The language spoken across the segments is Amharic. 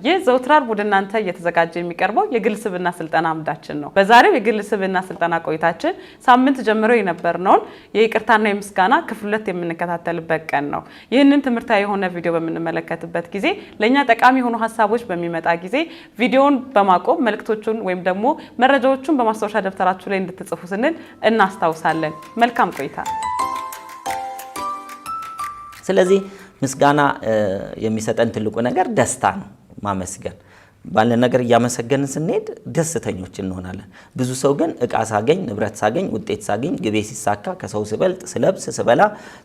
ይህ ዘወትር ዓርብ ወደ እናንተ እየተዘጋጀ የሚቀርበው የግል ስብዕና ስልጠና አምዳችን ነው። በዛሬው የግል ስብዕና ስልጠና ቆይታችን ሳምንት ጀምሮ የነበርነውን የይቅርታና የምስጋና ክፍል 2 የምንከታተልበት ቀን ነው። ይህንን ትምህርታዊ የሆነ ቪዲዮ በምንመለከትበት ጊዜ ለእኛ ጠቃሚ የሆኑ ሀሳቦች በሚመጣ ጊዜ ቪዲዮውን በማቆም መልእክቶቹን ወይም ደግሞ መረጃዎቹን በማስታወሻ ደብተራችሁ ላይ እንድትጽፉ ስንል እናስታውሳለን። መልካም ቆይታ። ስለዚህ ምስጋና የሚሰጠን ትልቁ ነገር ደስታ ነው። ማመስገን፣ ባለን ነገር እያመሰገንን ስንሄድ ደስተኞች እንሆናለን። ብዙ ሰው ግን እቃ ሳገኝ፣ ንብረት ሳገኝ፣ ውጤት ሳገኝ፣ ግቤ ሲሳካ፣ ከሰው ስበልጥ፣ ስለብስ፣ ስበላ፣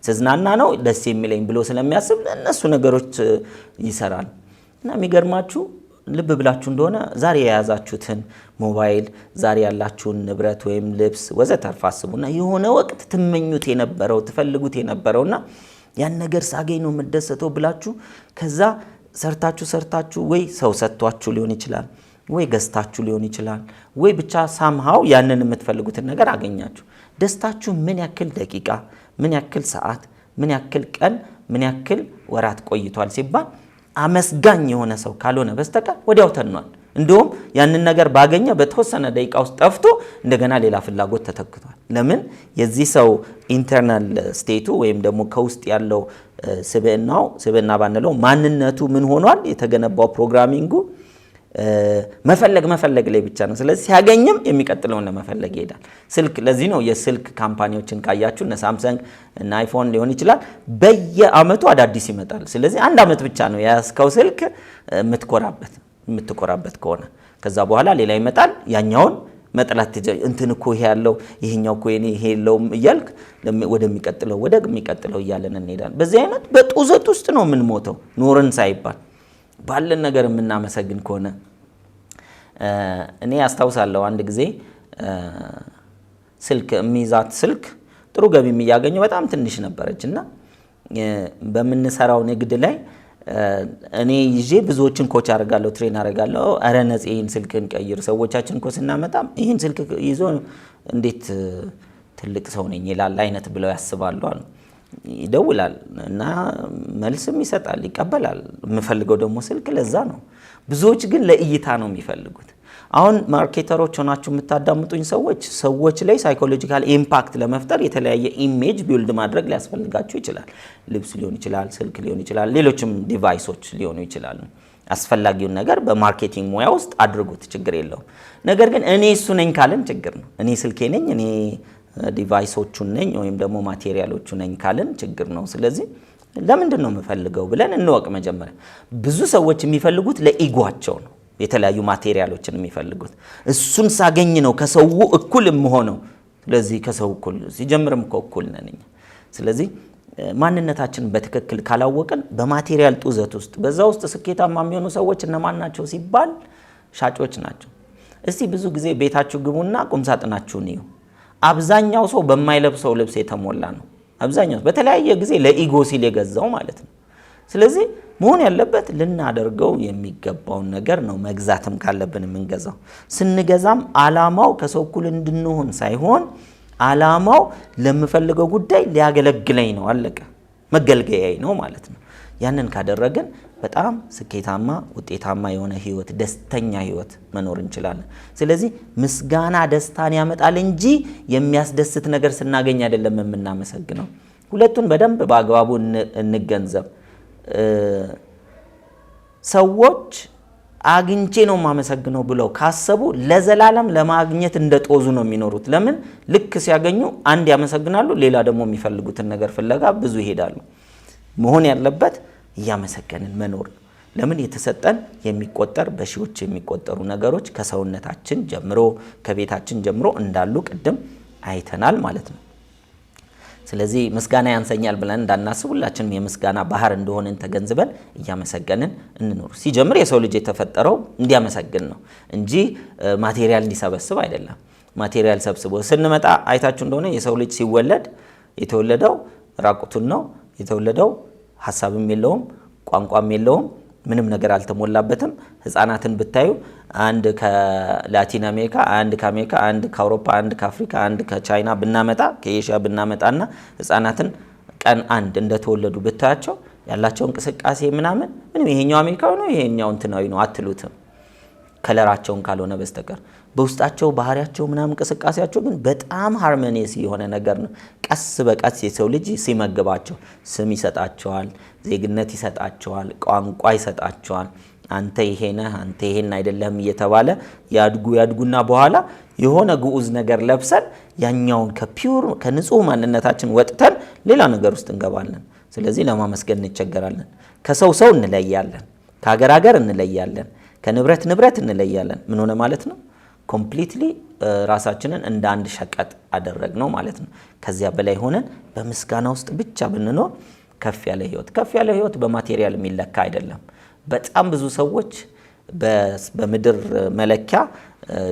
ስዝናና ነው ደስ የሚለኝ ብሎ ስለሚያስብ ለእነሱ ነገሮች ይሰራል። እና የሚገርማችሁ ልብ ብላችሁ እንደሆነ ዛሬ የያዛችሁትን ሞባይል፣ ዛሬ ያላችሁን ንብረት ወይም ልብስ ወዘተርፈ አስቡና የሆነ ወቅት ትመኙት የነበረው፣ ትፈልጉት የነበረውና ያን ነገር ሳገኝ ነው የምደሰተው ብላችሁ ከዛ ሰርታችሁ ሰርታችሁ ወይ ሰው ሰጥቷችሁ ሊሆን ይችላል፣ ወይ ገዝታችሁ ሊሆን ይችላል፣ ወይ ብቻ somehow ያንን የምትፈልጉትን ነገር አገኛችሁ። ደስታችሁ ምን ያክል ደቂቃ፣ ምን ያክል ሰዓት፣ ምን ያክል ቀን፣ ምን ያክል ወራት ቆይቷል ሲባል አመስጋኝ የሆነ ሰው ካልሆነ በስተቀር ወዲያው ተኗል። እንደውም ያንን ነገር ባገኘ በተወሰነ ደቂቃ ውስጥ ጠፍቶ እንደገና ሌላ ፍላጎት ተተክቷል። ለምን? የዚህ ሰው internal state ኡ ወይም ደግሞ ከውስጥ ያለው ስብዕናው፣ ስብዕና ባንለው ማንነቱ ምን ሆኗል? የተገነባው programming ኡ መፈለግ መፈለግ ላይ ብቻ ነው። ስለዚህ ሲያገኝም የሚቀጥለውን ለመፈለግ ይሄዳል። ስልክ፣ ለዚህ ነው የስልክ company ዎችን ካያችሁ እነ ሳምሰንግ እነ አይፎን ሊሆን ይችላል፣ በየአመቱ አዳዲስ ይመጣል። ስለዚህ አንድ አመት ብቻ ነው የያዝከው ስልክ የምትኮራበት ከሆነ፣ ከዛ በኋላ ሌላ ይመጣል። ያኛውን መጥላት፣ እንትን እኮ ይሄ ያለው፣ ይሄኛው እኮ የኔ ይሄ የለውም እያልክ ወደሚቀጥለው ወደሚቀጥለው እያለን እንሄዳለን። በዚህ አይነት በጡዘት ውስጥ ነው የምንሞተው ኖርን ሳይባል። ባለን ነገር የምናመሰግን ከሆነ፣ እኔ አስታውሳለሁ አንድ ጊዜ ስልክ የሚይዛት ስልክ ጥሩ ገቢ እያገኘው በጣም ትንሽ ነበረች እና በምንሰራው ንግድ ላይ እኔ ይዤ ብዙዎችን coach አደርጋለሁ፣ train አደርጋለሁ። "ኧረ ነፂ፣ ይህን ስልክን ቀይር፣ ሰዎቻችን እኮ ስናመጣ ይህን ስልክ ይዞ እንዴት ትልቅ ሰው ነኝ ይላል አይነት ብለው ያስባሉ" አሉ። ይደውላል እና መልስም ይሰጣል፣ ይቀበላል። የምፈልገው ደግሞ ስልክ ለዛ ነው። ብዙዎች ግን ለእይታ ነው የሚፈልጉት። አሁን marketer ኦች ሆናችሁ የምታዳምጡኝ ሰዎች፣ ሰዎች ላይ psychological impact ለመፍጠር የተለያየ image build ማድረግ ሊያስፈልጋችሁ ይችላል። ልብስ ሊሆን ይችላል፣ ስልክ ሊሆን ይችላል፣ ሌሎችም device ኦች ሊሆኑ ይችላሉ። አስፈላጊውን ነገር በ marketing ሙያ ውስጥ አድርጉት፣ ችግር የለውም። ነገር ግን እኔ እሱ ነኝ ካልን ችግር ነው። እኔ ስልኬ ነኝ፣ እኔ device ኦቹ ነኝ ወይም ደግሞ material ኦቹ ነኝ ካልን ችግር ነው። ስለዚህ ለምንድን ነው የምፈልገው ብለን እንወቅ መጀመሪያ። ብዙ ሰዎች የሚፈልጉት ለ ego ኣቸው ነው። የተለያዩ material ኦችን የሚፈልጉት እሱን ሳገኝ ነው ከሰው እኩል የምሆነው። ስለዚህ ከሰው እኩል ሲጀምርም እኮ እኩል ነን እኛ። ስለዚህ ማንነታችንን በትክክል ካላወቅን በ material ጡዘት ውስጥ፣ በዛ ውስጥ ስኬታማ የሚሆኑ ሰዎች እነማን ናቸው ሲባል ሻጮች ናቸው። እስቲ ብዙ ጊዜ ቤታችሁ ግቡና ቁምሳጥናችሁን እዩ። አብዛኛው ሰው በማይለብሰው ልብስ የተሞላ ነው። አብዛኛው በተለያየ ጊዜ ለ ego ሲል የገዛው ማለት ነው። ስለዚህ መሆን ያለበት ልናደርገው የሚገባውን ነገር ነው። መግዛትም ካለብን የምንገዛው፣ ስንገዛም አላማው ከሰው እኩል እንድንሆን ሳይሆን አላማው ለምፈልገው ጉዳይ ሊያገለግለኝ ነው። አለቀ። መገልገያዬ ነው ማለት ነው። ያንን ካደረግን በጣም ስኬታማ፣ ውጤታማ የሆነ ህይወት፣ ደስተኛ ህይወት መኖር እንችላለን። ስለዚህ ምስጋና ደስታን ያመጣል እንጂ የሚያስደስት ነገር ስናገኝ አይደለም የምናመሰግነው። ሁለቱን በደንብ በአግባቡ እንገንዘብ። ሰዎች አግኝቼ ነው የማመሰግነው ብለው ካሰቡ ለዘላለም ለማግኘት እንደ ጦዙ ነው የሚኖሩት። ለምን? ልክ ሲያገኙ አንድ ያመሰግናሉ፣ ሌላ ደግሞ የሚፈልጉትን ነገር ፍለጋ ብዙ ይሄዳሉ። መሆን ያለበት እያመሰገንን መኖር ነው። ለምን? የተሰጠን የሚቆጠር፣ በሺዎች የሚቆጠሩ ነገሮች ከሰውነታችን ጀምሮ፣ ከቤታችን ጀምሮ እንዳሉ ቅድም አይተናል ማለት ነው። ስለዚህ ምስጋና ያንሰኛል ብለን እንዳናስብ ሁላችንም የምስጋና ባህር እንደሆንን ተገንዝበን እያመሰገንን እንኖር። ሲጀምር የሰው ልጅ የተፈጠረው እንዲያመሰግን ነው እንጂ material እንዲሰበስብ አይደለም። Material ሰብስቦ ስንመጣ አይታችሁ እንደሆነ የሰው ልጅ ሲወለድ የተወለደው ራቁቱን ነው። የተወለደው ሀሳብም የለውም፣ ቋንቋም የለውም፣ ምንም ነገር አልተሞላበትም። ህፃናትን ብታዩ አንድ ከላቲን አሜሪካ፣ አንድ ከአሜሪካ፣ አንድ ከአውሮፓ፣ አንድ ከአፍሪካ፣ አንድ ከቻይና ብናመጣ፣ ከኤሽያ ብናመጣና ህፃናትን ቀን አንድ እንደተወለዱ ብታያቸው ያላቸው እንቅስቃሴ ምናምን ምንም ይሄኛው አሜሪካዊ ነው ይሄኛው እንትናዊ ነው አትሉትም፣ color ኣቸውን ካልሆነ በስተቀር። በውስጣቸው ባህሪያቸው ምናምን እንቅስቃሴያቸው ግን በጣም harmonious የሆነ ነገር ነው። ቀስ በቀስ የሰው ልጅ ሲመግባቸው ስም ይሰጣቸዋል፣ ዜግነት ይሰጣቸዋል፣ ቋንቋ ይሰጣቸዋል። አንተ ይሄ ነህ፣ አንተ ይሄን አይደለህም እየተባለ ያድጉ ያድጉና በኋላ የሆነ ግዑዝ ነገር ለብሰን ያኛውን ከ pure ከንጹህ ማንነታችን ወጥተን ሌላ ነገር ውስጥ እንገባለን። ስለዚህ ለማመስገን እንቸገራለን። ከሰው ሰው እንለያለን፣ ከሀገር ሀገር እንለያለን፣ ከንብረት ንብረት እንለያለን። ምን ሆነ ማለት ነው? Completely ራሳችንን እንደ አንድ ሸቀጥ አደረግነው ማለት ነው። ከዚያ በላይ ሆነን በምስጋና ውስጥ ብቻ ብንኖር ከፍ ያለ ህይወት፣ ከፍ ያለ ህይወት በ material የሚለካ አይደለም። በጣም ብዙ ሰዎች በምድር መለኪያ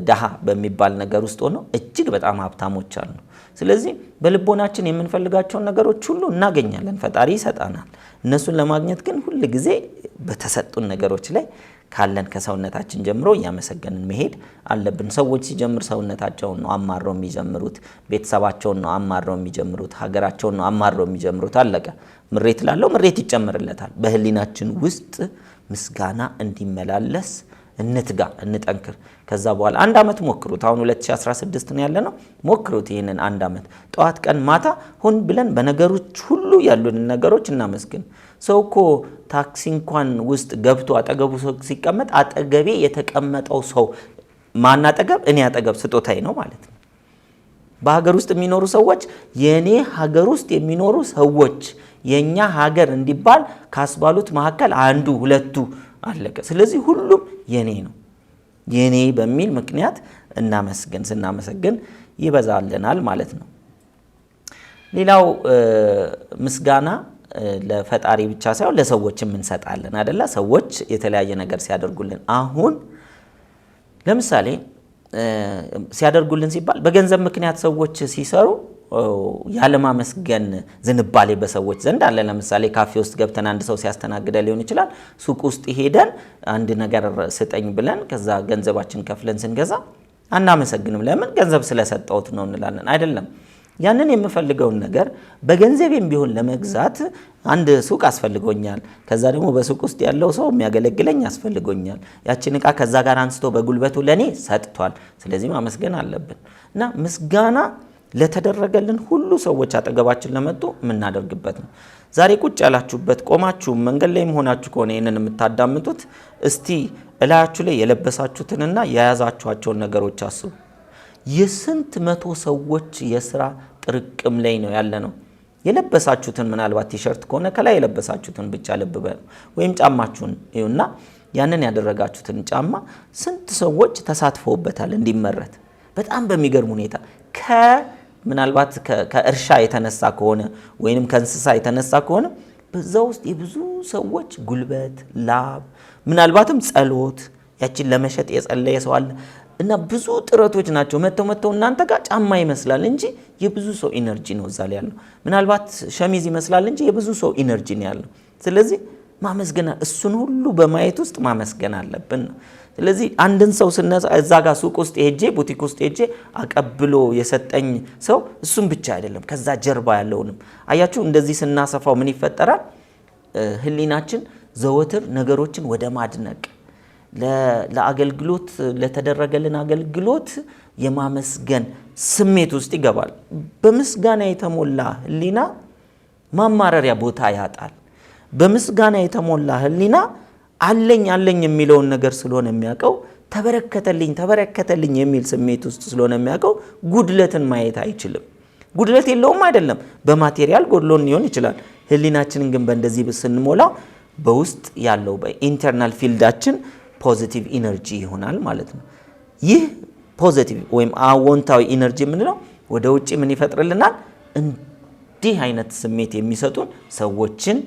ድሃ በሚባል ነገር ውስጥ ሆነው እጅግ በጣም ሀብታሞች አሉ። ስለዚህ በልቦናችን የምንፈልጋቸውን ነገሮች ሁሉ እናገኛለን፣ ፈጣሪ ይሰጣናል። እነሱን ለማግኘት ግን ሁል ጊዜ በተሰጡን ነገሮች ላይ ካለን ከሰውነታችን ጀምሮ እያመሰገንን መሄድ አለብን። ሰዎች ሲጀምር ሰውነታቸውን ነው አማረው የሚጀምሩት፣ ቤተሰባቸውን ነው አማረው የሚጀምሩት፣ ሀገራቸውን ነው አማረው የሚጀምሩት። አለቀ። ምሬት ላለው ምሬት ይጨምርለታል። በህሊናችን ውስጥ ምስጋና እንዲመላለስ እንትጋ፣ እንጠንክር። ከዛ በኋላ አንድ ዓመት ሞክሩት። አሁን 2016 ነው ያለነው። ሞክሩት ይህንን አንድ ዓመት ጠዋት፣ ቀን፣ ማታ ሆን ብለን በነገሮች ሁሉ ያሉንን ነገሮች እናመስግን። ሰው እኮ ታክሲ እንኳን ውስጥ ገብቶ አጠገቡ ሰው ሲቀመጥ አጠገቤ የተቀመጠው ሰው ማን አጠገብ? እኔ አጠገብ ስጦታዬ ነው ማለት ነው። በሀገር ውስጥ የሚኖሩ ሰዎች የኔ ሀገር ውስጥ የሚኖሩ ሰዎች የኛ ሀገር እንዲባል ካስባሉት መካከል አንዱ ሁለቱ አለቀ። ስለዚህ ሁሉም የኔ ነው፣ የኔ በሚል ምክንያት እናመስግን። ስናመሰግን ይበዛልናል ማለት ነው። ሌላው ምስጋና ለፈጣሪ ብቻ ሳይሆን ለሰዎችም እንሰጣለን አይደለ? ሰዎች የተለያየ ነገር ሲያደርጉልን፣ አሁን ለምሳሌ ሲያደርጉልን ሲባል በገንዘብ ምክንያት ሰዎች ሲሰሩ ያለማመስገን ዝንባሌ በሰዎች ዘንድ አለ። ለምሳሌ ካፌ ውስጥ ገብተን አንድ ሰው ሲያስተናግደን ሊሆን ይችላል። ሱቅ ውስጥ ሄደን አንድ ነገር ስጠኝ ብለን ከዛ ገንዘባችን ከፍለን ስንገዛ አናመሰግንም። ለምን? ገንዘብ ስለሰጠሁት ነው እንላለን። አይደለም። ያንን የምፈልገውን ነገር በገንዘቤም ቢሆን ለመግዛት አንድ ሱቅ አስፈልጎኛል። ከዛ ደግሞ በሱቅ ውስጥ ያለው ሰው የሚያገለግለኝ አስፈልጎኛል። ያችን እቃ ከዛ ጋር አንስቶ በጉልበቱ ለኔ ሰጥቷል። ስለዚህ ማመስገን አለብን። እና ምስጋና ለተደረገልን ሁሉ ሰዎች አጠገባችን ለመጡ የምናደርግበት ነው። ዛሬ ቁጭ ያላችሁበት ቆማችሁ መንገድ ላይም ሆናችሁ ከሆነ ይህንን የምታዳምጡት እስቲ እላያችሁ ላይ የለበሳችሁትንና የያዛችኋቸውን ነገሮች አስቡ። የስንት መቶ ሰዎች የስራ ጥርቅም ላይ ነው ያለ ነው። የለበሳችሁትን ምናልባት ቲሸርት ከሆነ ከላይ የለበሳችሁትን ብቻ ልብ በሉ፣ ወይም ጫማችሁን እዩና ያንን ያደረጋችሁትን ጫማ ስንት ሰዎች ተሳትፈውበታል እንዲመረት። በጣም በሚገርም ሁኔታ ምናልባት ከእርሻ የተነሳ ከሆነ ወይንም ከእንስሳ የተነሳ ከሆነ በዛ ውስጥ የብዙ ሰዎች ጉልበት፣ ላብ፣ ምናልባትም ጸሎት፣ ያችን ለመሸጥ የጸለየ ሰው አለ እና ብዙ ጥረቶች ናቸው መተው መተው እናንተ ጋር ጫማ ይመስላል እንጂ የብዙ ሰው energy ነው እዛ ላይ ያለው። ምናልባት ሸሚዝ ይመስላል እንጂ የብዙ ሰው energy ነው ያለው። ስለዚህ ማመስገን፣ እሱን ሁሉ በማየት ውስጥ ማመስገን አለብን ነው። ስለዚህ አንድን ሰው ስነሳ እዛ ጋር ሱቅ ውስጥ ሄጄ ቡቲክ ውስጥ ሄጄ አቀብሎ የሰጠኝ ሰው እሱን ብቻ አይደለም ከዛ ጀርባ ያለውንም አያችሁ። እንደዚህ ስናሰፋው ምን ይፈጠራል? ህሊናችን ዘወትር ነገሮችን ወደ ማድነቅ፣ ለአገልግሎት ለተደረገልን አገልግሎት የማመስገን ስሜት ውስጥ ይገባል። በምስጋና የተሞላ ህሊና ማማረሪያ ቦታ ያጣል። በምስጋና የተሞላ ህሊና አለኝ አለኝ የሚለውን ነገር ስለሆነ የሚያውቀው፣ ተበረከተልኝ ተበረከተልኝ የሚል ስሜት ውስጥ ስለሆነ የሚያውቀው ጉድለትን ማየት አይችልም። ጉድለት የለውም አይደለም፣ በ material ጎድሎን ሊሆን ይችላል። ህሊናችንን ግን በእንደዚህ ስንሞላው በውስጥ ያለው በ internal field ኣችን positive energy ይሆናል ማለት ነው። ይህ positive ወይም አዎንታዊ energy የምንለው ወደ ውጭ ምን ይፈጥርልናል? እንዲህ አይነት ስሜት የሚሰጡን ሰዎችን፣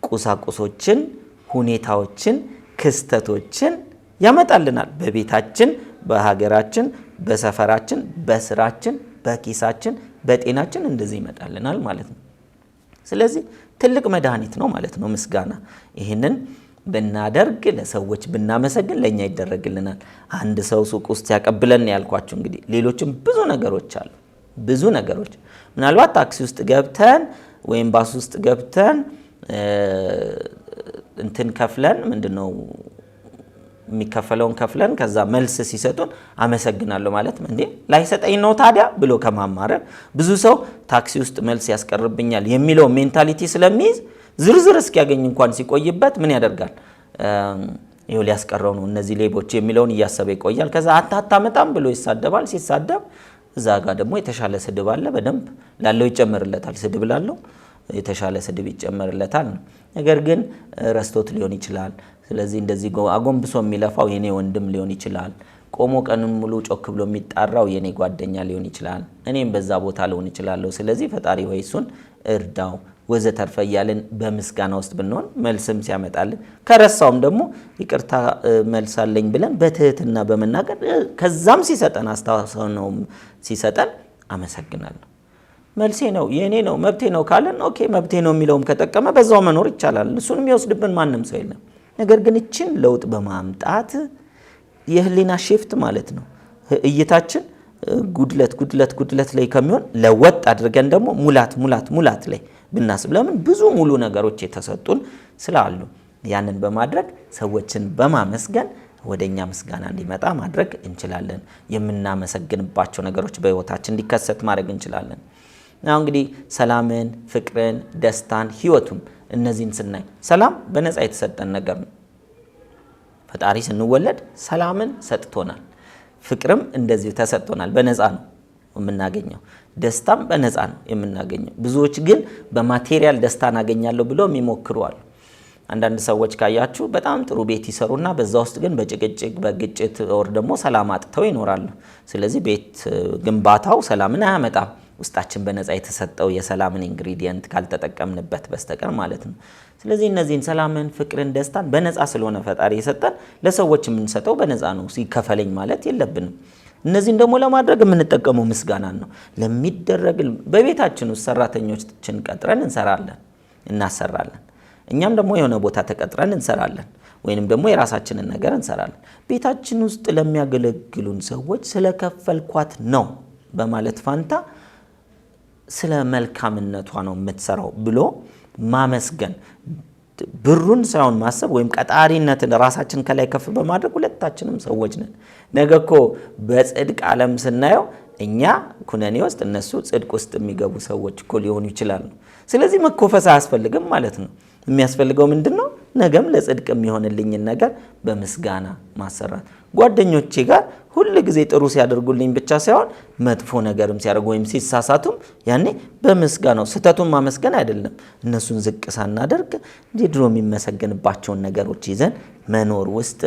ቁሳቁሶችን፣ ሁኔታዎችን፣ ክስተቶችን ያመጣልናል። በቤታችን፣ በሀገራችን፣ በሰፈራችን፣ በስራችን፣ በኪሳችን፣ በጤናችን እንደዚህ ይመጣልናል ማለት ነው። ስለዚህ ትልቅ መድኃኒት ነው ማለት ነው ምስጋና። ይህንን ብናደርግ ለሰዎች ብናመሰግን ለኛ ይደረግልናል። አንድ ሰው ሱቅ ውስጥ ያቀብለን ያልኳችሁ እንግዲህ ሌሎችም ብዙ ነገሮች አሉ። ብዙ ነገሮች ምናልባት ታክሲ ውስጥ ገብተን ወይም ባስ ውስጥ ገብተን እንትን ከፍለን ምንድነው የሚከፈለውን ከፍለን ከዛ መልስ ሲሰጡን አመሰግናለሁ ማለት እንዴ ላይሰጠኝ ነው ታዲያ ብሎ ከማማረር፣ ብዙ ሰው ታክሲ ውስጥ መልስ ያስቀርብኛል የሚለው mentality ስለሚይዝ ዝርዝር እስኪያገኝ እንኳን ሲቆይበት ምን ያደርጋል? ይኸው ሊያስቀረው ነው እነዚህ ሌቦች የሚለውን እያሰበ ይቆያል። ከዛ አታመጣም ብሎ ይሳደባል። ሲሳደብ እዛ ጋር ደግሞ የተሻለ ስድብ አለ፣ በደንብ ላለው ይጨመርለታል። ስድብ ላለው የተሻለ ስድብ ይጨመርለታል። ነገር ግን ረስቶት ሊሆን ይችላል። ስለዚህ እንደዚህ አጎንብሶ የሚለፋው የኔ ወንድም ሊሆን ይችላል። ቆሞ ቀኑን ሙሉ ጮክ ብሎ የሚጣራው የኔ ጓደኛ ሊሆን ይችላል። እኔም በዛ ቦታ ልሆን እችላለሁ። ስለዚህ ፈጣሪ ወይ እሱን እርዳው ወዘተርፈ እያልን በምስጋና ውስጥ ብንሆን መልስም ሲያመጣልን ከረሳውም ደግሞ ይቅርታ መልስ አለኝ ብለን በትህትና በመናገር ከዛም ሲሰጠን አስታውሰነው ሲሰጠን አመሰግናለሁ፣ መልሴ ነው፣ የኔ ነው፣ መብቴ ነው ካለን okay መብቴ ነው የሚለውም ከጠቀመ በዛው መኖር ይቻላል። እሱን የሚወስድብን ማንም ሰው የለም። ነገር ግን እችን ለውጥ በማምጣት የህሊና shift ማለት ነው፣ እይታችን ጉድለት ጉድለት ጉድለት ላይ ከሚሆን ለወጥ አድርገን ደግሞ ሙላት ሙላት ሙላት ላይ ብናስብ፣ ለምን ብዙ ሙሉ ነገሮች የተሰጡን ስላሉ ያንን በማድረግ ሰዎችን በማመስገን ወደኛ ምስጋና እንዲመጣ ማድረግ እንችላለን። የምናመሰግንባቸው ነገሮች በህይወታችን እንዲከሰት ማድረግ እንችላለን። አሁን እንግዲህ ሰላምን፣ ፍቅርን፣ ደስታን፣ ህይወቱም እነዚህን ስናይ ሰላም በነፃ የተሰጠን ነገር ነው። ፈጣሪ ስንወለድ ሰላምን ሰጥቶናል። ፍቅርም እንደዚሁ ተሰጥቶናል። በነፃ ነው የምናገኘው። ደስታም በነፃ ነው የምናገኘው። ብዙዎች ግን በ material ደስታን አገኛለሁ ብለው የሚሞክሩ አሉ። አንዳንድ ሰዎች ካያችሁ በጣም ጥሩ ቤት ይሰሩና በዛ ውስጥ ግን በጭቅጭቅ በግጭት ወር ደግሞ ሰላም አጥተው ይኖራሉ። ስለዚህ ቤት ግንባታው ሰላምን አያመጣም፣ ውስጣችን በነፃ የተሰጠው የሰላምን ingredient ካልተጠቀምንበት በስተቀር ማለት ነው። ስለዚህ እነዚህን ሰላምን፣ ፍቅርን፣ ደስታን በነፃ ስለሆነ ፈጣሪ የሰጠን ለሰዎች የምንሰጠው በነፃ ነው። ሲከፈለኝ ማለት የለብንም። እነዚህን ደግሞ ለማድረግ የምንጠቀመው ምስጋናን ነው። ለሚደረግ በቤታችን ውስጥ ሰራተኞችን ቀጥረን እንሰራለን፣ እናሰራለን። እኛም ደግሞ የሆነ ቦታ ተቀጥረን እንሰራለን፣ ወይንም ደግሞ የራሳችንን ነገር እንሰራለን። ቤታችን ውስጥ ለሚያገለግሉን ሰዎች ስለከፈልኳት ነው በማለት ፋንታ ስለ መልካምነቷ ነው የምትሰራው ብሎ ማመስገን፣ ብሩን ሳይሆን ማሰብ ወይም ቀጣሪነትን ራሳችን ከላይ ከፍ በማድረግ ሁለታችንም ሰዎች ነን። ነገ እኮ በጽድቅ ዓለም ስናየው እኛ ኩነኔ ውስጥ እነሱ ጽድቅ ውስጥ የሚገቡ ሰዎች እኮ ሊሆኑ ይችላሉ። ስለዚህ መኮፈስ አያስፈልግም ማለት ነው። የሚያስፈልገው ምንድን ነው? ነገም ለጽድቅ የሚሆንልኝን ነገር በምስጋና ማሰራት። ጓደኞቼ ጋር ሁል ጊዜ ጥሩ ሲያደርጉልኝ ብቻ ሳይሆን መጥፎ ነገርም ሲያደርጉ ወይም ሲሳሳቱም ያኔ በምስጋናው ስህተቱን ማመስገን አይደለም፣ እነሱን ዝቅ ሳናደርግ ድሮ የሚመሰገንባቸውን ነገሮች ይዘን መኖር ውስጥ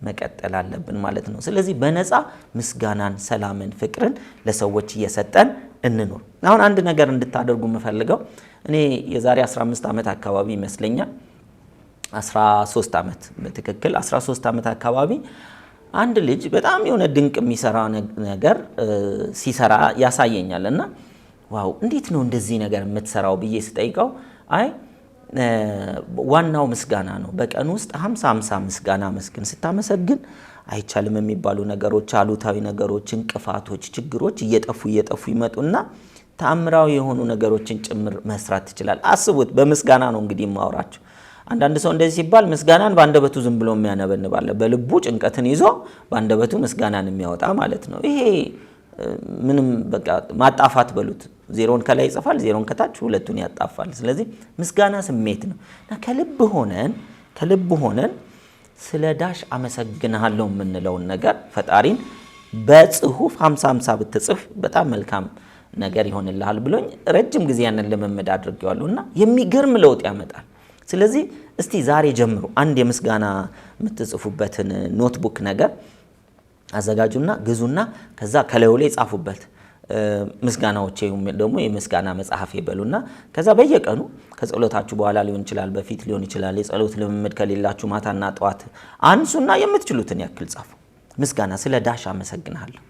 መቀጠል አለብን ማለት ነው። ስለዚህ በነፃ ምስጋናን፣ ሰላምን፣ ፍቅርን ለሰዎች እየሰጠን እንኖር። አሁን አንድ ነገር እንድታደርጉ የምፈልገው እኔ የዛሬ 15 ዓመት አካባቢ ይመስለኛል፣ 13 ዓመት በትክክል 13 ዓመት አካባቢ አንድ ልጅ በጣም የሆነ ድንቅ የሚሰራ ነገር ሲሰራ ያሳየኛል። እና wow እንዴት ነው እንደዚህ ነገር የምትሰራው ብዬ ስጠይቀው አይ ዋናው ምስጋና ነው። በቀን ውስጥ 50 ምስጋና መስግን። ስታመሰግን አይቻልም የሚባሉ ነገሮች፣ አሉታዊ ነገሮች፣ እንቅፋቶች፣ ችግሮች እየጠፉ እየጠፉ ይመጡና ተአምራዊ የሆኑ ነገሮችን ጭምር መስራት ትችላል። አስቡት፣ በምስጋና ነው እንግዲህ የማወራቸው። አንዳንድ ሰው እንደዚህ ሲባል ምስጋናን በአንደበቱ ዝም ብሎ የሚያነበንብ አለ። በልቡ ጭንቀትን ይዞ በአንደበቱ ምስጋናን የሚያወጣ ማለት ነው። ይሄ ምንም በቃ ማጣፋት በሉት። ዜሮን ከላይ ይጽፋል፣ ዜሮን ከታች፣ ሁለቱን ያጣፋል። ስለዚህ ምስጋና ስሜት ነው እና ከልብ ሆነን ስለ ዳሽ አመሰግንሃለሁ የምንለውን ነገር ፈጣሪን በጽሁፍ 50 ብትጽፍ በጣም መልካም ነገር ይሆንልሃል ብሎኝ ረጅም ጊዜ ያንን ልምምድ አድርጌዋለሁ እና የሚገርም ለውጥ ያመጣል። ስለዚህ እስቲ ዛሬ ጀምሮ አንድ የምስጋና የምትጽፉበትን notebook ነገር አዘጋጁና ግዙና ከዛ ከላዩ ላይ ጻፉበት። ምስጋናዎቼ ደግሞ የምስጋና መጽሐፍ ይበሉና ከዛ በየቀኑ ከጸሎታችሁ በኋላ ሊሆን ይችላል፣ በፊት ሊሆን ይችላል። የጸሎት ልምምድ ከሌላችሁ ማታና ጠዋት አንሱና የምትችሉትን ያክል ጻፉ። ምስጋና ስለ ዳሽ አመሰግናለሁ።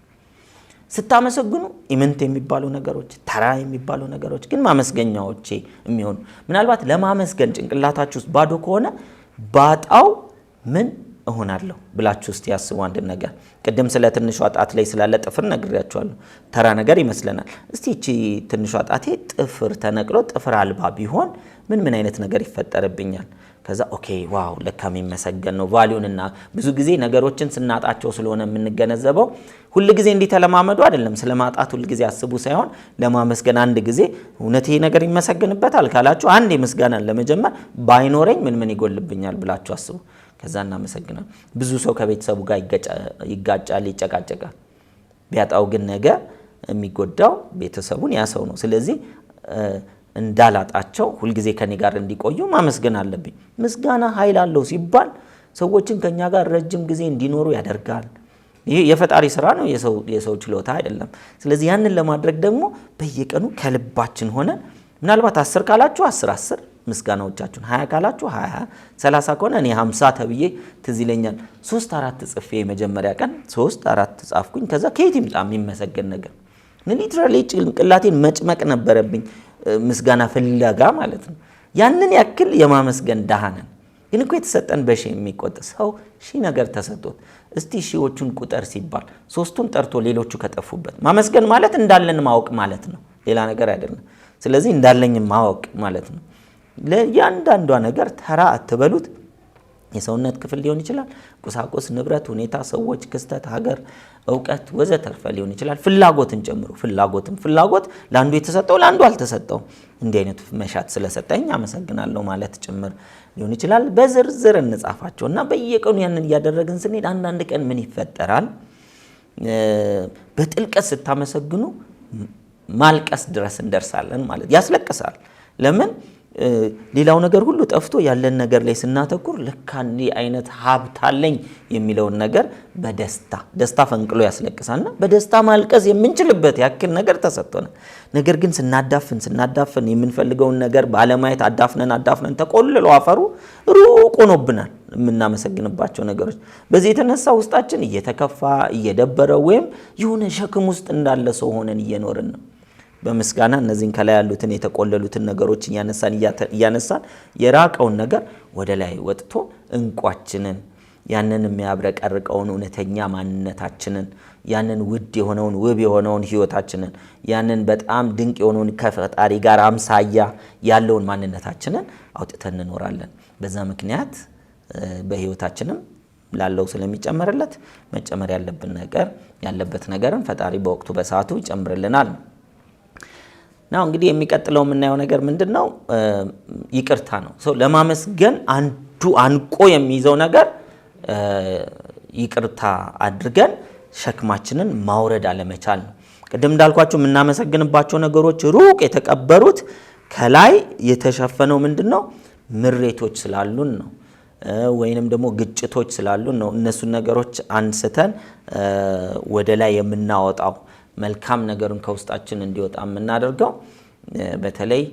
ስታመሰግኑ ኢምንት የሚባሉ ነገሮች፣ ተራ የሚባሉ ነገሮች ግን ማመስገኛዎቼ የሚሆኑ ምናልባት ለማመስገን ጭንቅላታችሁ ውስጥ ባዶ ከሆነ ባጣው ምን እሆናለሁ ብላችሁ እስቲ ያስቡ። አንድ ነገር ቅድም ስለ ትንሿ ጣት ላይ ስላለ ጥፍር ነግሬያችኋለሁ። ተራ ነገር ይመስለናል። እስቲ እቺ ትንሿ ጣቴ ጥፍር ተነቅሎ ጥፍር አልባ ቢሆን ምን ምን አይነት ነገር ይፈጠርብኛል? ከዛ okay wow ለካ የሚመሰገን ነው value ንና ብዙ ጊዜ ነገሮችን ስናጣቸው ስለሆነ የምንገነዘበው ሁል ጊዜ እንዲህ ተለማመዱ አይደለም። ስለማጣት ሁል ጊዜ አስቡ ሳይሆን ለማመስገን አንድ ጊዜ እውነት ይሄ ነገር ይመሰገንበታል ካላችሁ አንድ የምስጋናን ለመጀመር ባይኖረኝ ምን ምን ይጎልብኛል ብላችሁ አስቡ። ከዛ እናመሰግናለን። ብዙ ሰው ከቤተሰቡ ጋር ይጋጫል፣ ይጨቃጨቃል። ቢያጣው ግን ነገ የሚጎዳው ቤተሰቡን ያ ሰው ነው። ስለዚህ እንዳላጣቸው ሁልጊዜ ከኔ ጋር እንዲቆዩ ማመስገን አለብኝ። ምስጋና ኃይል አለው ሲባል ሰዎችን ከኛ ጋር ረጅም ጊዜ እንዲኖሩ ያደርጋል። ይህ የፈጣሪ ስራ ነው፣ የሰው ችሎታ አይደለም። ስለዚህ ያንን ለማድረግ ደግሞ በየቀኑ ከልባችን ሆነ ምናልባት 10 ካላችሁ 10 10 ምስጋናዎቻችሁን፣ 20 ካላችሁ 20፣ 30 ከሆነ እኔ 50 ተብዬ ትዝ ይለኛል። 3 4 ጽፌ የመጀመሪያ ቀን 3 4 ጻፍኩኝ። ከዛ ከየት ይምጣ የሚመሰገን ነገር? Literally ጭንቅላቴን መጭመቅ ነበረብኝ ምስጋና ፍለጋ ማለት ነው። ያንን ያክል የማመስገን ድሃ ነን። ግን እኮ የተሰጠን በሺህ የሚቆጠር ሰው ሺህ ነገር ተሰጥቶት እስቲ ሺዎቹን ቁጠር ሲባል 3ቱን ጠርቶ ሌሎቹ ከጠፉበት ማመስገን ማለት እንዳለን ማወቅ ማለት ነው፣ ሌላ ነገር አይደለም። ስለዚህ እንዳለኝ ማወቅ ማለት ነው። ለእያንዳንዷ ነገር ተራ አትበሉት። የሰውነት ክፍል ሊሆን ይችላል፣ ቁሳቁስ፣ ንብረት፣ ሁኔታ፣ ሰዎች፣ ክስተት፣ ሀገር፣ እውቀት ወዘተርፈ ሊሆን ይችላል። ፍላጎትን ጨምሮ ፍላጎት ለአንዱ የተሰጠው ለአንዱ አልተሰጠው እንዲህ አይነት መሻት ስለሰጠኝ አመሰግናለሁ ማለት ጭምር ሊሆን ይችላል። በዝርዝር እንጻፋቸውና በየቀኑ ያንን እያደረግን ስንሄድ አንዳንድ ቀን ምን ይፈጠራል? በጥልቀት ስታመሰግኑ ማልቀስ ድረስ እንደርሳለን ማለት ያስለቅሳል። ለምን? ሌላው ነገር ሁሉ ጠፍቶ ያለን ነገር ላይ ስናተኩር ለካ እንዲህ አይነት ሀብት አለኝ የሚለውን ነገር በደስታ ደስታ ፈንቅሎ ያስለቅሳልና በደስታ ማልቀስ የምንችልበት ያክል ነገር ተሰጥቶናል። ነገር ግን ስናዳፍን የምንፈልገውን ነገር ባለማየት አዳፍነን ተቆልሎ አፈሩ ሩቅ ሆኖብናል የምናመሰግንባቸው ነገሮች። በዚህ የተነሳ ውስጣችን እየተከፋ እየደበረ ወይም የሆነ ሸክም ውስጥ እንዳለ ሰው ሆነን እየኖርን ነው። በምስጋና እነዚህን ከላይ ያሉትን የተቆለሉትን ነገሮች እያነሳን የራቀውን ነገር ወደ ላይ ወጥቶ እንቋችንን ያንን የሚያብረቀርቀውን እውነተኛ ማንነታችንን ያንን ውድ የሆነውን ውብ የሆነውን ህይወታችንን ያንን በጣም ድንቅ የሆነውን ከፈጣሪ ጋር አምሳያ ያለውን ማንነታችንን አውጥተን እንኖራለን። በዛ ምክንያት በህይወታችንም ላለው ስለሚጨመርለት መጨመር ያለብን ነገር ያለበት ነገርን ፈጣሪ በወቅቱ በሰዓቱ ይጨምርልናል። ናው እንግዲህ የሚቀጥለው የምናየው ነገር ምንድነው? ይቅርታ ነው። ሰው ለማመስገን አንዱ አንቆ የሚይዘው ነገር ይቅርታ አድርገን ሸክማችንን ማውረድ አለመቻል ነው። ቅድም እንዳልኳችሁ የምናመሰግንባቸው ነገሮች ሩቅ የተቀበሩት ከላይ የተሸፈነው ምንድነው? ምሬቶች ስላሉን ነው፣ ወይንም ደግሞ ግጭቶች ስላሉን ነው። እነሱን ነገሮች አንስተን ወደ ላይ የምናወጣው መልካም ነገሩን ከውስጣችን እንዲወጣ የምናደርገው በተለይ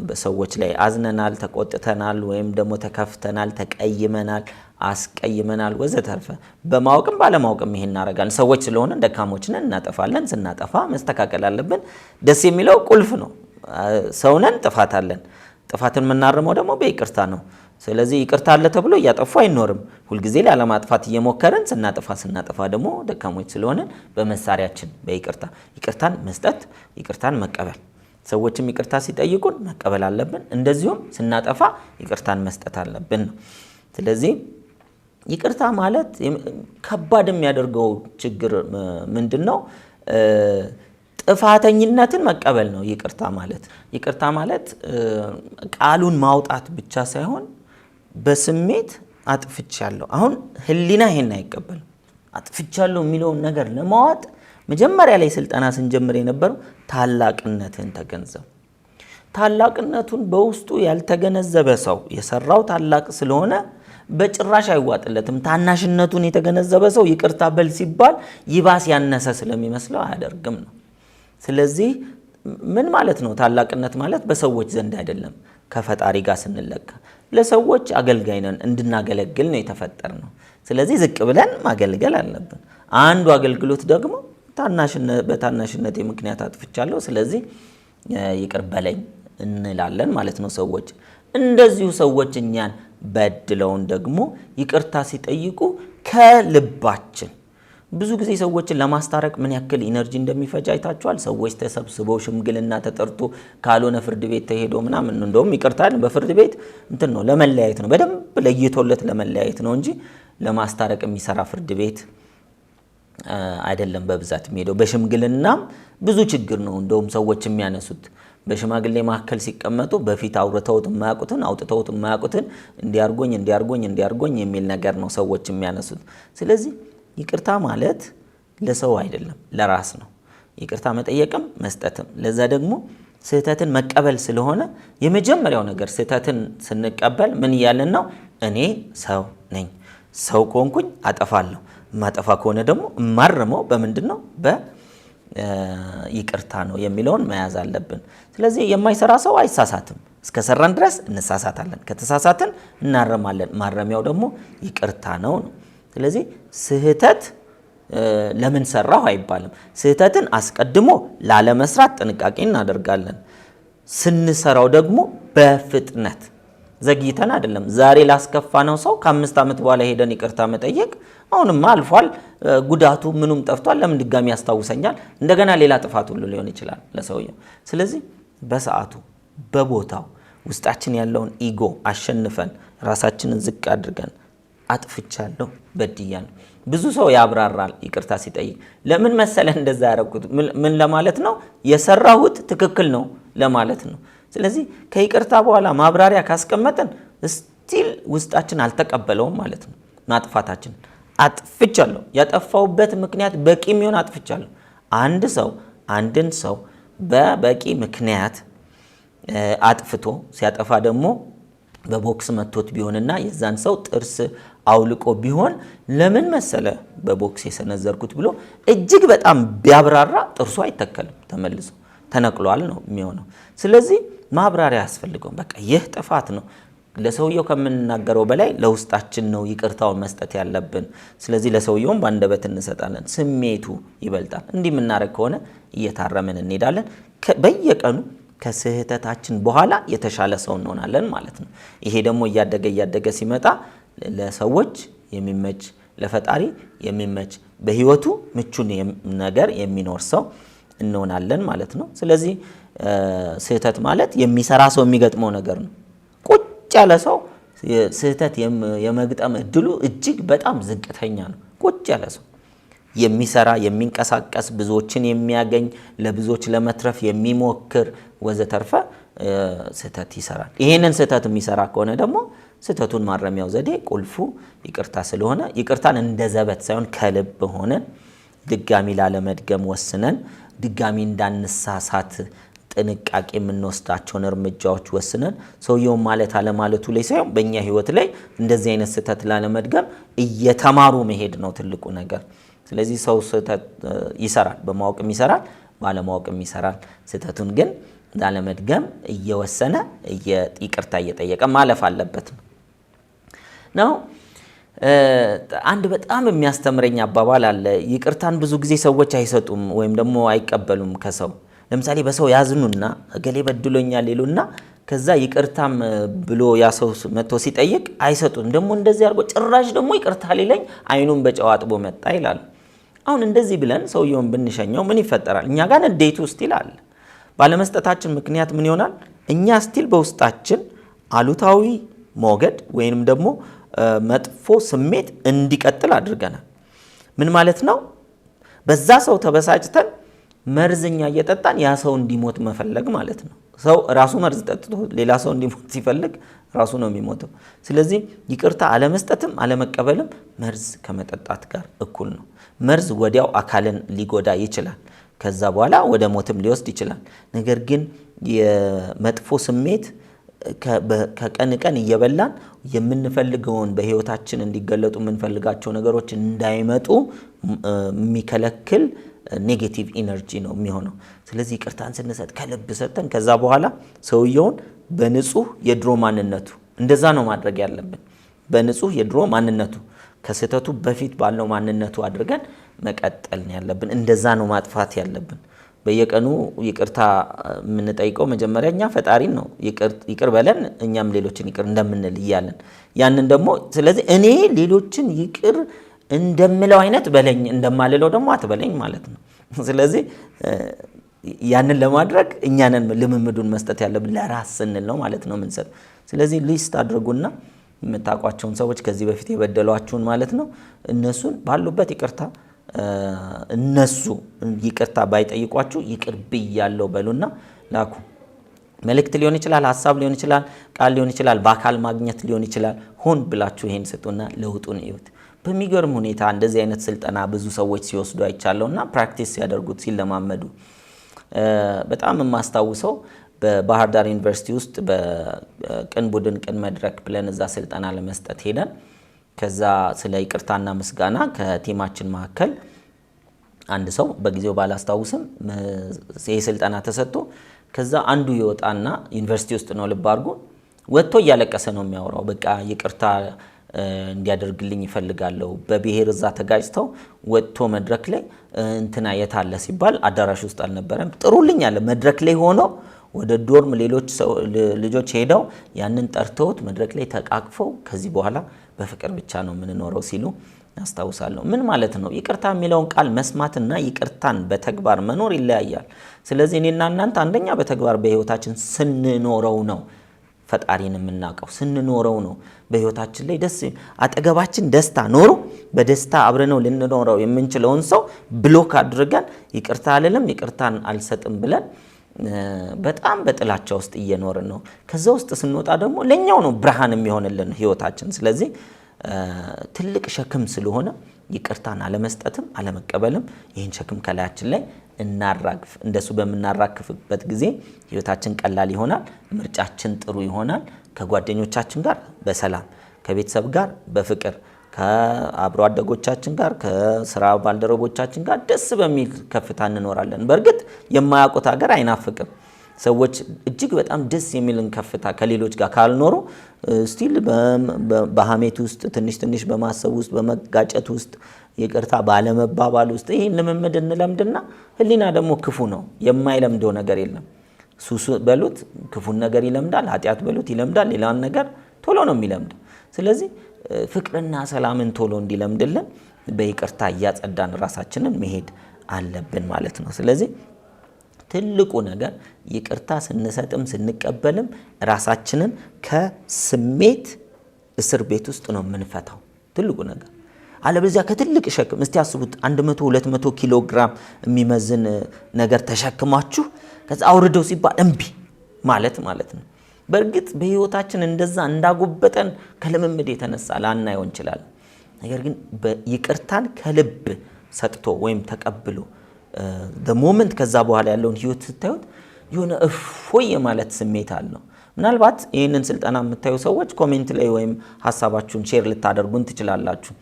በሰዎች ላይ አዝነናል፣ ተቆጥተናል፣ ወይም ደግሞ ተከፍተናል፣ ተቀይመናል፣ አስቀይመናል ወዘተርፈ በማወቅም ባለማወቅም ይሄን እናደርጋለን። ሰዎች ስለሆነ ደካሞች ነን፣ እናጠፋለን። ስናጠፋ መስተካከል አለብን። ደስ የሚለው ቁልፍ ነው። ሰው ነን፣ ጥፋት አለን። ጥፋትን የምናርመው ደግሞ በይቅርታ ነው። ስለዚህ ይቅርታ አለ ተብሎ እያጠፉ አይኖርም። ሁልጊዜ ላለማጥፋት እየሞከርን ስናጠፋ ደግሞ ደካሞች ስለሆነ በመሳሪያችን በይቅርታ ይቅርታን መስጠት፣ ይቅርታን መቀበል፣ ሰዎችም ይቅርታ ሲጠይቁን መቀበል አለብን። እንደዚሁም ስናጠፋ ይቅርታን መስጠት አለብን ነው። ስለዚህ ይቅርታ ማለት ከባድ የሚያደርገው ችግር ምንድነው? ጥፋተኝነትን መቀበል ነው። ይቅርታ ማለት ቃሉን ማውጣት ብቻ ሳይሆን በስሜት አጥፍቻለሁ። አሁን ህሊና ይሄን አይቀበልም። አጥፍቻለሁ የሚለውን ነገር ለማዋጥ መጀመሪያ ላይ ስልጠና ስንጀምር የነበረው ታላቅነትን ተገንዘብ። ታላቅነቱን በውስጡ ያልተገነዘበ ሰው የሰራው ታላቅ ስለሆነ በጭራሽ አይዋጥለትም። ታናሽነቱን የተገነዘበ ሰው ይቅርታ በል ሲባል ይባስ ያነሰ ስለሚመስለው አያደርግም ነው። ስለዚህ ምን ማለት ነው? ታላቅነት ማለት በሰዎች ዘንድ አይደለም፣ ከፈጣሪ ጋር ስንለካ ለሰዎች አገልጋይ ነን፣ እንድናገለግል ነው የተፈጠርነው። ስለዚህ ዝቅ ብለን ማገልገል አለብን። አንዱ አገልግሎት ደግሞ በታናሽነቴ ምክንያት አጥፍቻለሁ፣ ስለዚህ ይቅር በለኝ እንላለን ማለት ነው። ሰዎች እንደዚሁ ሰዎች እኛን በድለውን ደግሞ ይቅርታ ሲጠይቁ ከልባችን ብዙ ጊዜ ሰዎችን ለማስታረቅ ምን ያክል energy እንደሚፈጅ አይታችኋል። ሰዎች ተሰብስበው ሽምግልና ተጠርቶ ካልሆነ ፍርድ ቤት ተሄዶ ምናምን፣ እንደውም ይቅርታ በፍርድ ቤት እንትን ነው ለመለያየት ነው፣ በደንብ ለይቶለት ለመለያየት ነው እንጂ ለማስታረቅ የሚሰራ ፍርድ ቤት አይደለም በብዛት የሚሄደው። በሽምግልናም ብዙ ችግር ነው እንደውም ሰዎች የሚያነሱት። በሽማግሌ መካከል ሲቀመጡ በፊት አውርተውት የማያውቁትን አውጥተውት የማያውቁትን እንዲያርጎኝ እንዲያርጎኝ እንዲያርጎኝ የሚል ነገር ነው ሰዎች የሚያነሱት። ስለዚህ ይቅርታ ማለት ለሰው አይደለም ለራስ ነው። ይቅርታ መጠየቅም መስጠትም፣ ለዛ ደግሞ ስህተትን መቀበል ስለሆነ የመጀመሪያው ነገር ስህተትን ስንቀበል ምን እያልን ነው? እኔ ሰው ነኝ፣ ሰው ከሆንኩኝ አጠፋለሁ። የማጠፋ ከሆነ ደግሞ እማርመው በምንድን ነው? በይቅርታ ነው የሚለውን መያዝ አለብን። ስለዚህ የማይሰራ ሰው አይሳሳትም። እስከሰራን ድረስ እንሳሳታለን። ከተሳሳትን እናረማለን። ማረሚያው ደግሞ ይቅርታ ነው ነው። ስለዚህ ስህተት ለምን ሰራሁ አይባልም። ስህተትን አስቀድሞ ላለመስራት ጥንቃቄ እናደርጋለን። ስንሰራው ደግሞ በፍጥነት ዘግይተን አይደለም። ዛሬ ላስከፋነው ሰው ከ5 ዓመት በኋላ ሄደን ይቅርታ መጠየቅ አሁንማ አልፏል፣ ጉዳቱ ምኑም ጠፍቷል፣ ለምን ድጋሚ ያስታውሰኛል? እንደገና ሌላ ጥፋት ሁሉ ሊሆን ይችላል ለሰውየው። ስለዚህ በሰዓቱ በቦታው ውስጣችን ያለውን ኢጎ አሸንፈን ራሳችንን ዝቅ አድርገን አጥፍቻለሁ፣ በድያለሁ። ብዙ ሰው ያብራራል ይቅርታ ሲጠይቅ። ለምን መሰለህ እንደዛ ያደረኩት? ምን ለማለት ነው? የሰራሁት ትክክል ነው ለማለት ነው። ስለዚህ ከይቅርታ በኋላ ማብራሪያ ካስቀመጥን still ውስጣችን አልተቀበለውም ማለት ነው። ማጥፋታችን አጥፍቻለሁ፣ ያጠፋሁበት ምክንያት በቂ የሚሆን አጥፍቻለሁ። አንድ ሰው አንድን ሰው በበቂ ምክንያት አጥፍቶ ሲያጠፋ ደግሞ በቦክስ መቶት ቢሆንና የዛን ሰው ጥርስ አውልቆ ቢሆን ለምን መሰለ በቦክስ የሰነዘርኩት ብሎ እጅግ በጣም ቢያብራራ ጥርሱ አይተከልም፣ ተመልሶ ተነቅሏል ነው የሚሆነው። ስለዚህ ማብራሪያ አያስፈልገውም። በቃ ይህ ጥፋት ነው። ለሰውየው ከምንናገረው በላይ ለውስጣችን ነው ይቅርታውን መስጠት ያለብን። ስለዚህ ለሰውየውም በአንደበት እንሰጣለን፣ ስሜቱ ይበልጣል። እንዲህ የምናደርግ ከሆነ እየታረምን እንሄዳለን። በየቀኑ ከስህተታችን በኋላ የተሻለ ሰው እንሆናለን ማለት ነው። ይሄ ደግሞ እያደገ እያደገ ሲመጣ ለሰዎች የሚመች ለፈጣሪ የሚመች በህይወቱ ምቹን ነገር የሚኖር ሰው እንሆናለን ማለት ነው። ስለዚህ ስህተት ማለት የሚሰራ ሰው የሚገጥመው ነገር ነው። ቁጭ ያለ ሰው ስህተት የመግጠም እድሉ እጅግ በጣም ዝቅተኛ ነው። ቁጭ ያለ ሰው የሚሰራ የሚንቀሳቀስ ብዙዎችን የሚያገኝ ለብዙዎች ለመትረፍ የሚሞክር ወዘተርፈ ስህተት ይሰራል። ይሄንን ስህተት የሚሰራ ከሆነ ደግሞ ስህተቱን ማረሚያው ዘዴ ቁልፉ ይቅርታ ስለሆነ ይቅርታን እንደ ዘበት ሳይሆን ከልብ ሆነን ድጋሚ ላለመድገም ወስነን ድጋሚ እንዳንሳሳት ጥንቃቄ የምንወስዳቸውን እርምጃዎች ወስነን ሰውየውን ማለት አለማለቱ ላይ ሳይሆን በእኛ ህይወት ላይ እንደዚህ አይነት ስህተት ላለመድገም እየተማሩ መሄድ ነው ትልቁ ነገር። ስለዚህ ሰው ስህተት ይሰራል፣ በማወቅም ይሰራል፣ ባለማወቅም ይሰራል። ስህተቱን ግን ላለመድገም እየወሰነ ይቅርታ እየጠየቀ ማለፍ አለበት ነው። አንድ በጣም የሚያስተምረኝ አባባል አለ። ይቅርታን ብዙ ጊዜ ሰዎች አይሰጡም ወይም ደግሞ አይቀበሉም ከሰው። ለምሳሌ በሰው ያዝኑና እገሌ በድሎኛል ይሉና ከዛ ይቅርታም ብሎ ያ ሰው መጥቶ ሲጠይቅ አይሰጡም። ደግሞ እንደዚህ አድርጎ ጭራሽ ደግሞ ይቅርታ ሊለኝ አይኑን በጨው አጥቦ መጣ ይላሉ። አሁን እንደዚህ ብለን ሰውየውን ብንሸኘው ምን ይፈጠራል? እኛ ጋር ንዴቱ still አለ። ባለመስጠታችን ምክንያት ምን ይሆናል? እኛ still በውስጣችን አሉታዊ ሞገድ ወይንም ደግሞ መጥፎ ስሜት እንዲቀጥል አድርገናል። ምን ማለት ነው? በዛ ሰው ተበሳጭተን መርዝኛ እየጠጣን ያ ሰው እንዲሞት መፈለግ ማለት ነው። ሰው ራሱ መርዝ ጠጥቶ ሌላ ሰው እንዲሞት ሲፈልግ ራሱ ነው የሚሞተው። ስለዚህ ይቅርታ አለመስጠትም አለመቀበልም መርዝ ከመጠጣት ጋር እኩል ነው። መርዝ ወዲያው አካልን ሊጎዳ ይችላል። ከዛ በኋላ ወደ ሞትም ሊወስድ ይችላል። ነገር ግን የመጥፎ ስሜት ከቀን ቀን እየበላን የምንፈልገውን በህይወታችን እንዲገለጡ የምንፈልጋቸው ነገሮች እንዳይመጡ የሚከለክል negative energy ነው የሚሆነው። ስለዚህ ይቅርታን ስንሰጥ ከልብ ሰጥተን ከዛ በኋላ ሰውየውን በንጹህ የድሮ ማንነቱ እንደዛ ነው ማድረግ ያለብን። በንጹህ የድሮ ማንነቱ ከስህተቱ በፊት ባለው ማንነቱ አድርገን መቀጠል ነው ያለብን። እንደዛ ነው ማጥፋት ያለብን። በየቀኑ ይቅርታ የምንጠይቀው መጀመሪያ እኛ ፈጣሪን ነው። ይቅር በለን እኛም ሌሎችን ይቅር እንደምንል እያለን ያንን ደግሞ ስለዚህ እኔ ሌሎችን ይቅር እንደምለው አይነት በለኝ፣ እንደማልለው ደግሞ አትበለኝ ማለት ነው። ስለዚህ ያንን ለማድረግ እኛንን ልምምዱን መስጠት ያለብን ለራስ ስንል ነው ማለት ነው የምንሰጥ። ስለዚህ list አድርጉና የምታውቋቸውን ሰዎች ከዚህ በፊት የበደሏችሁን ማለት ነው እነሱን ባሉበት ይቅርታ፣ እነሱ ይቅርታ ባይጠይቋችሁ ይቅር ብያለሁ በሉና ላኩ። መልእክት ሊሆን ይችላል፣ ሀሳብ ሊሆን ይችላል፣ ቃል ሊሆን ይችላል፣ በአካል ማግኘት ሊሆን ይችላል። ሆን ብላችሁ ይሄን ስጡና ለውጡን እዩት። በሚገርም ሁኔታ እንደዚህ አይነት ስልጠና ብዙ ሰዎች ሲወስዱ አይቻለሁና practice ሲያደርጉት ሲለማመዱ በጣም የማስታውሰው በባህር ዳር ዩኒቨርሲቲ ውስጥ በቅን ቡድን ቅን መድረክ ብለን እዛ ስልጠና ለመስጠት ሄደን ከዛ ስለ ይቅርታና ምስጋና ከ team ኣችን መካከል አንድ ሰው በጊዜው ባላስታውስም ይሄ ስልጠና ተሰጥቶ ከዛ አንዱ ይወጣና ዩኒቨርሲቲ ውስጥ ነው ልብ አድርጎ ወጥቶ እያለቀሰ ነው የሚያወራው። በቃ ይቅርታ እንዲያደርግልኝ ይፈልጋለሁ። በብሔር እዛ ተጋጭተው ወጥቶ መድረክ ላይ እንትና የት አለ ሲባል አዳራሽ ውስጥ አልነበረም። ጥሩልኝ አለ። መድረክ ላይ ሆኖ ወደ dorm ሌሎች ልጆች ሄደው ያንን ጠርተውት መድረክ ላይ ተቃቅፈው ከዚህ በኋላ በፍቅር ብቻ ነው የምንኖረው ሲሉ አስታውሳለሁ። ምን ማለት ነው? ይቅርታ የሚለውን ቃል መስማትና ይቅርታን በተግባር መኖር ይለያያል። ስለዚህ እኔና እናንተ አንደኛ በተግባር በህይወታችን ስንኖረው ነው ፈጣሪን የምናውቀው፣ ስንኖረው ነው በህይወታችን ላይ ደስ አጠገባችን ደስታ ኖሮ በደስታ አብረነው ልንኖረው የምንችለውን ሰው ብሎክ አድርገን ይቅርታ አልልም ይቅርታን አልሰጥም ብለን በጣም በጥላቻ ውስጥ እየኖርን ነው። ከዛ ውስጥ ስንወጣ ደግሞ ለኛው ነው ብርሃን የሚሆንልን ህይወታችን። ስለዚህ ትልቅ ሸክም ስለሆነ ይቅርታን አለመስጠትም አለመቀበልም ይህን ሸክም ከላያችን ላይ እናራግፍ። እንደሱ በምናራግፍበት ጊዜ ህይወታችን ቀላል ይሆናል፣ ምርጫችን ጥሩ ይሆናል። ከጓደኞቻችን ጋር በሰላም፣ ከቤተሰብ ጋር በፍቅር፣ ከአብሮ አደጎቻችን ጋር፣ ከስራ ባልደረቦቻችን ጋር ደስ በሚል ከፍታ እንኖራለን። በእርግጥ የማያውቁት ሀገር አይናፍቅም። ሰዎች እጅግ በጣም ደስ የሚልን ከፍታ ከሌሎች ጋር ካልኖሩ still በሀሜት ውስጥ ትንሽ ትንሽ በማሰብ ውስጥ በመጋጨት ውስጥ ይቅርታ ባለመባባል ውስጥ ይህን ልምምድ እንለምድና ህሊና ደግሞ ክፉ ነው፣ የማይለምደው ነገር የለም። ሱስ በሉት ክፉን ነገር ይለምዳል፣ ኃጢአት በሉት ይለምዳል፣ ሌላን ነገር ቶሎ ነው የሚለምደው። ስለዚህ ፍቅርና ሰላምን ቶሎ እንዲለምድልን በይቅርታ እያጸዳን ራሳችንን መሄድ አለብን ማለት ነው። ስለዚህ ትልቁ ነገር ይቅርታ ስንሰጥም ስንቀበልም ራሳችንን ከስሜት እስር ቤት ውስጥ ነው የምንፈታው። ትልቁ ነገር አለበለዚያ ከትልቅ ሸክም እስቲ አስቡት፣ 100 200 ኪሎ ግራም የሚመዝን ነገር ተሸክማችሁ ከዛ አውርደው ሲባል እምቢ ማለት ማለት ነው። በእርግጥ በህይወታችን እንደዛ እንዳጎበጠን ከልምምድ የተነሳ ላናየው እንችላለን። ነገር ግን ይቅርታን ከልብ ሰጥቶ ወይም ተቀብሎ moment ከዛ በኋላ ያለውን ህይወት ስታዩት የሆነ እፎይ የማለት ስሜት አለው። ምናልባት ይህንን ስልጠና የምታዩ ሰዎች comment ላይ ወይም ሀሳባችሁን share ልታደርጉን ትችላላችሁ።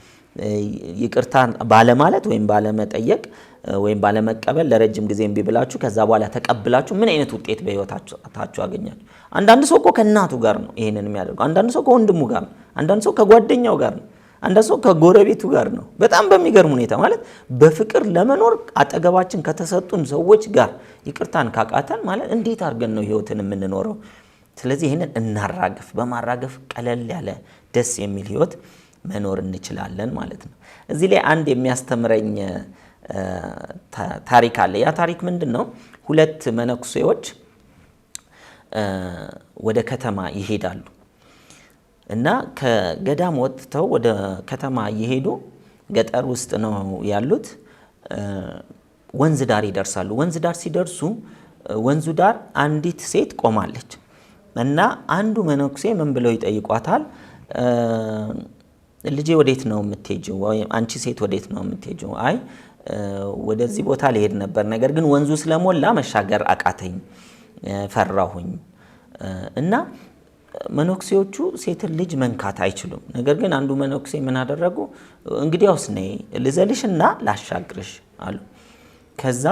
ይቅርታ ባለማለት ወይም ባለመጠየቅ ወይም ባለመቀበል ለረጅም ጊዜ እምቢ ብላችሁ ከዛ በኋላ ተቀብላችሁ ምን አይነት ውጤት በህይወታችሁ አገኛችሁ? አንዳንድ ሰው እኮ ከእናቱ ጋር ነው ይህንን የሚያደርገው። አንዳንድ ሰው ከወንድሙ ጋር ነው። አንዳንድ ሰው ከጓደኛው ጋር ነው። አንዳንድ ሰው ከጎረቤቱ ጋር ነው። በጣም በሚገርም ሁኔታ ማለት በፍቅር ለመኖር አጠገባችን ከተሰጡን ሰዎች ጋር ይቅርታን ካቃተን ማለት እንዴት አድርገን ነው ህይወትን የምንኖረው? ስለዚህ ይህንን እናራግፍ። በማራገፍ ቀለል ያለ ደስ የሚል ህይወት መኖር እንችላለን ማለት ነው። እዚህ ላይ አንድ የሚያስተምረኝ ታሪክ አለ። ያ ታሪክ ምንድን ነው? ሁለት መነኩሴዎች ወደ ከተማ ይሄዳሉ እና ከገዳም ወጥተው ወደ ከተማ እየሄዱ ገጠር ውስጥ ነው ያሉት። ወንዝ ዳር ይደርሳሉ። ወንዝ ዳር ሲደርሱ ወንዙ ዳር አንዲት ሴት ቆማለች እና አንዱ መነኩሴ ምን ብለው ይጠይቋታል? ልጄ ወዴት ነው የምትሄጂው? ወይም አንቺ ሴት ወዴት ነው የምትሄጂው? አይ ወደዚህ ቦታ ልሄድ ነበር፣ ነገር ግን ወንዙ ስለሞላ መሻገር አቃተኝ፣ ፈራሁኝ። እና መነኩሴዎቹ ሴትን ልጅ መንካት አይችሉም። ነገር ግን አንዱ መነኩሴ ምን አደረጉ? እንግዲያውስ ነይ ልዘልሽና ላሻግርሽ አሉ። ከዛ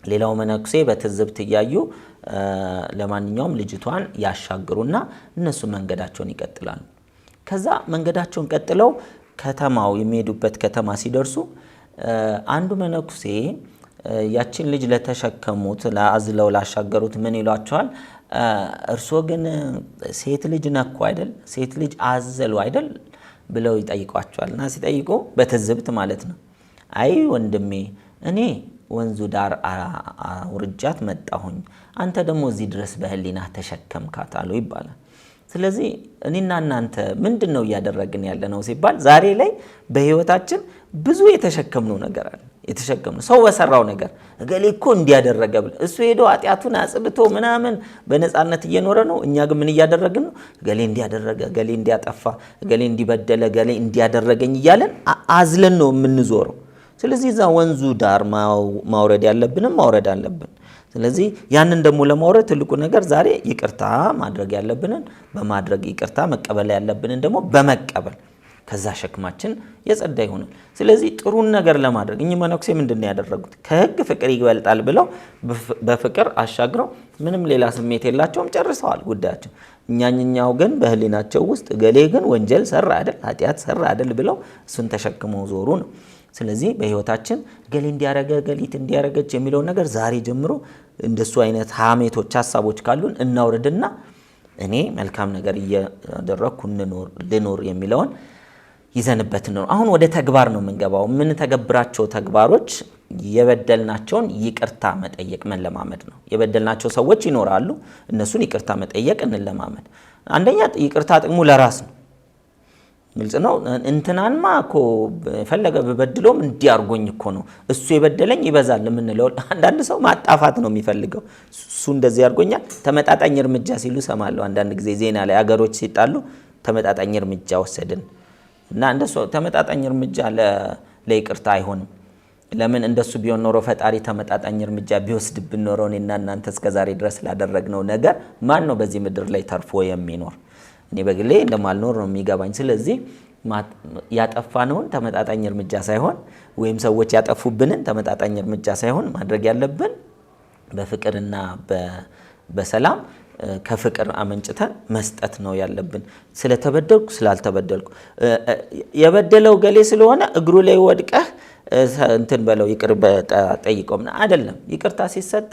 ሌላው መነኩሴ በትዝብት እያዩ ለማንኛውም ልጅቷን ያሻግሩና እነሱ መንገዳቸውን ይቀጥላሉ። ከዛ መንገዳቸውን ቀጥለው ከተማው የሚሄዱበት ከተማ ሲደርሱ አንዱ መነኩሴ ያችን ልጅ ለተሸከሙት ለአዝለው ላሻገሩት ምን ይሏቸዋል? እርሶ ግን ሴት ልጅ ነኩ አይደል? ሴት ልጅ አዘሉ አይደል? ብለው ይጠይቋቸዋል። እና ሲጠይቁ በትዝብት ማለት ነው። አይ ወንድሜ እኔ ወንዙ ዳር አውርጃት መጣሁኝ፣ አንተ ደግሞ እዚህ ድረስ በህሊና ተሸከምካት አሉ ይባላል። ስለዚህ እኔና እናንተ ምንድን ነው እያደረግን ያለ ነው ሲባል ዛሬ ላይ በህይወታችን ብዙ የተሸከምነው ነገር አለ። የተሸከምነው ሰው በሰራው ነገር እገሌ እኮ እንዲያደረገ ብለ እሱ ሄዶ ኃጢአቱን አጽድቶ ምናምን በነፃነት እየኖረ ነው። እኛ ግን ምን እያደረግን ነው? እገሌ እንዲያደረገ፣ እገሌ እንዲያጠፋ፣ እገሌ እንዲበደለ፣ እገሌ እንዲያደረገኝ እያለን አዝለን ነው የምንዞረው። ስለዚህ እዛ ወንዙ ዳር ማውረድ ያለብንም ማውረድ አለብን። ስለዚህ ያንን ደግሞ ለማውረድ ትልቁ ነገር ዛሬ ይቅርታ ማድረግ ያለብንን በማድረግ ይቅርታ መቀበል ያለብንን ደግሞ በመቀበል ከዛ ሸክማችን የጸዳ ይሆናል። ስለዚህ ጥሩን ነገር ለማድረግ እኚህ መነኩሴ ምንድን ነው ያደረጉት? ከህግ ፍቅር ይበልጣል ብለው በፍቅር አሻግረው ምንም ሌላ ስሜት የላቸውም፣ ጨርሰዋል ጉዳያቸው። እኛኛው ግን በህሊናቸው ውስጥ እገሌ ግን ወንጀል ሰራ አይደል፣ ኃጢአት ሰራ አይደል ብለው እሱን ተሸክመው ዞሩ ነው። ስለዚህ በህይወታችን እገሌ እንዲያረገ እገሊት እንዲያረገች የሚለውን ነገር ዛሬ ጀምሮ እንደሱ አይነት ሀሜቶች፣ ሀሳቦች ካሉን እናውርድና እኔ መልካም ነገር እያደረግኩ ልኖር የሚለውን ይዘንበት ነው። አሁን ወደ ተግባር ነው የምንገባው። የምንተገብራቸው ተግባሮች የበደልናቸውን ይቅርታ መጠየቅ መለማመድ ነው። የበደልናቸው ሰዎች ይኖራሉ። እነሱን ይቅርታ መጠየቅ እንለማመድ። አንደኛ ይቅርታ ጥቅሙ ለራስ ነው። ግልጽ ነው። እንትናንማ እኮ የፈለገ በበድሎም እንዲያርጎኝ እኮ ነው እሱ የበደለኝ ይበዛል የምንለው። አንዳንድ ሰው ማጣፋት ነው የሚፈልገው። እሱ እንደዚህ አርጎኛል፣ ተመጣጣኝ እርምጃ ሲሉ ሰማለሁ። አንዳንድ ጊዜ ዜና ላይ አገሮች ሲጣሉ ተመጣጣኝ እርምጃ ወሰድን እና እንደሱ ተመጣጣኝ እርምጃ ለይቅርታ አይሆንም። ለምን እንደሱ ቢሆን ኖሮ ፈጣሪ ተመጣጣኝ እርምጃ ቢወስድብን ኖሮ እኔና እናንተ እስከዛሬ ድረስ ላደረግነው ነገር ማን ነው በዚህ ምድር ላይ ተርፎ የሚኖር? እኔ በግሌ እንደማልኖር ነው የሚገባኝ። ስለዚህ ያጠፋነውን ተመጣጣኝ እርምጃ ሳይሆን ወይም ሰዎች ያጠፉብንን ተመጣጣኝ እርምጃ ሳይሆን ማድረግ ያለብን በፍቅርና በሰላም ከፍቅር አመንጭተን መስጠት ነው ያለብን። ስለተበደልኩ ስላልተበደልኩ የበደለው ገሌ ስለሆነ እግሩ ላይ ወድቀህ እንትን በለው ይቅር ጠይቀው አይደለም። ይቅርታ ሲሰጥ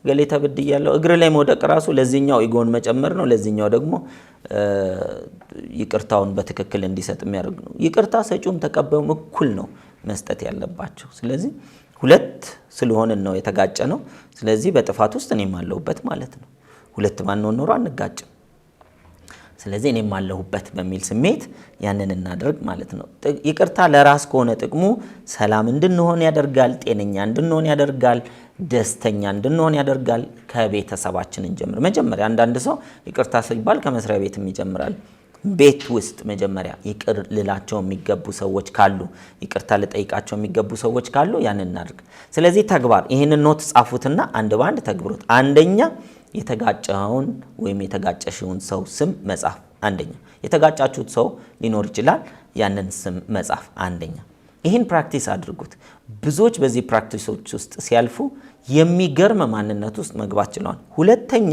ገሌ ተበድያለሁ እግር ላይ መውደቅ ራሱ ለዚህኛው ኢጎን መጨመር ነው፣ ለዚህኛው ደግሞ ይቅርታውን በትክክል እንዲሰጥ የሚያደርግ ነው። ይቅርታ ሰጪውም ተቀባዩም እኩል ነው መስጠት ያለባቸው። ስለዚህ ሁለት ስለሆንን ነው የተጋጨ ነው። ስለዚህ በጥፋት ውስጥ እኔም አለሁበት ማለት ነው። ሁለት ባንሆን ኖሮ አንጋጭም። ስለዚህ እኔም አለሁበት በሚል ስሜት ያንን እናደርግ ማለት ነው። ይቅርታ ለራስ ከሆነ ጥቅሙ ሰላም እንድንሆን ያደርጋል፣ ጤነኛ እንድንሆን ያደርጋል፣ ደስተኛ እንድንሆን ያደርጋል። ከቤተሰባችን እንጀምር። መጀመሪያ አንዳንድ ሰው ይቅርታ ሲባል ከመስሪያ ቤትም ይጀምራል። ቤት ውስጥ መጀመሪያ ይቅር ልላቸው የሚገቡ ሰዎች ካሉ፣ ይቅርታ ልጠይቃቸው የሚገቡ ሰዎች ካሉ ያንን እናድርግ። ስለዚህ ተግባር ይህንን ኖት ጻፉትና አንድ በአንድ ተግብሩት። አንደኛ የተጋጨውን ወይም የተጋጨሽውን ሰው ስም መጻፍ። አንደኛ የተጋጫችሁት ሰው ሊኖር ይችላል። ያንን ስም መጻፍ አንደኛ። ይህን practice አድርጉት። ብዙዎች በዚህ practice ኦች ውስጥ ሲያልፉ የሚገርም ማንነት ውስጥ መግባት ችለዋል። ሁለተኛ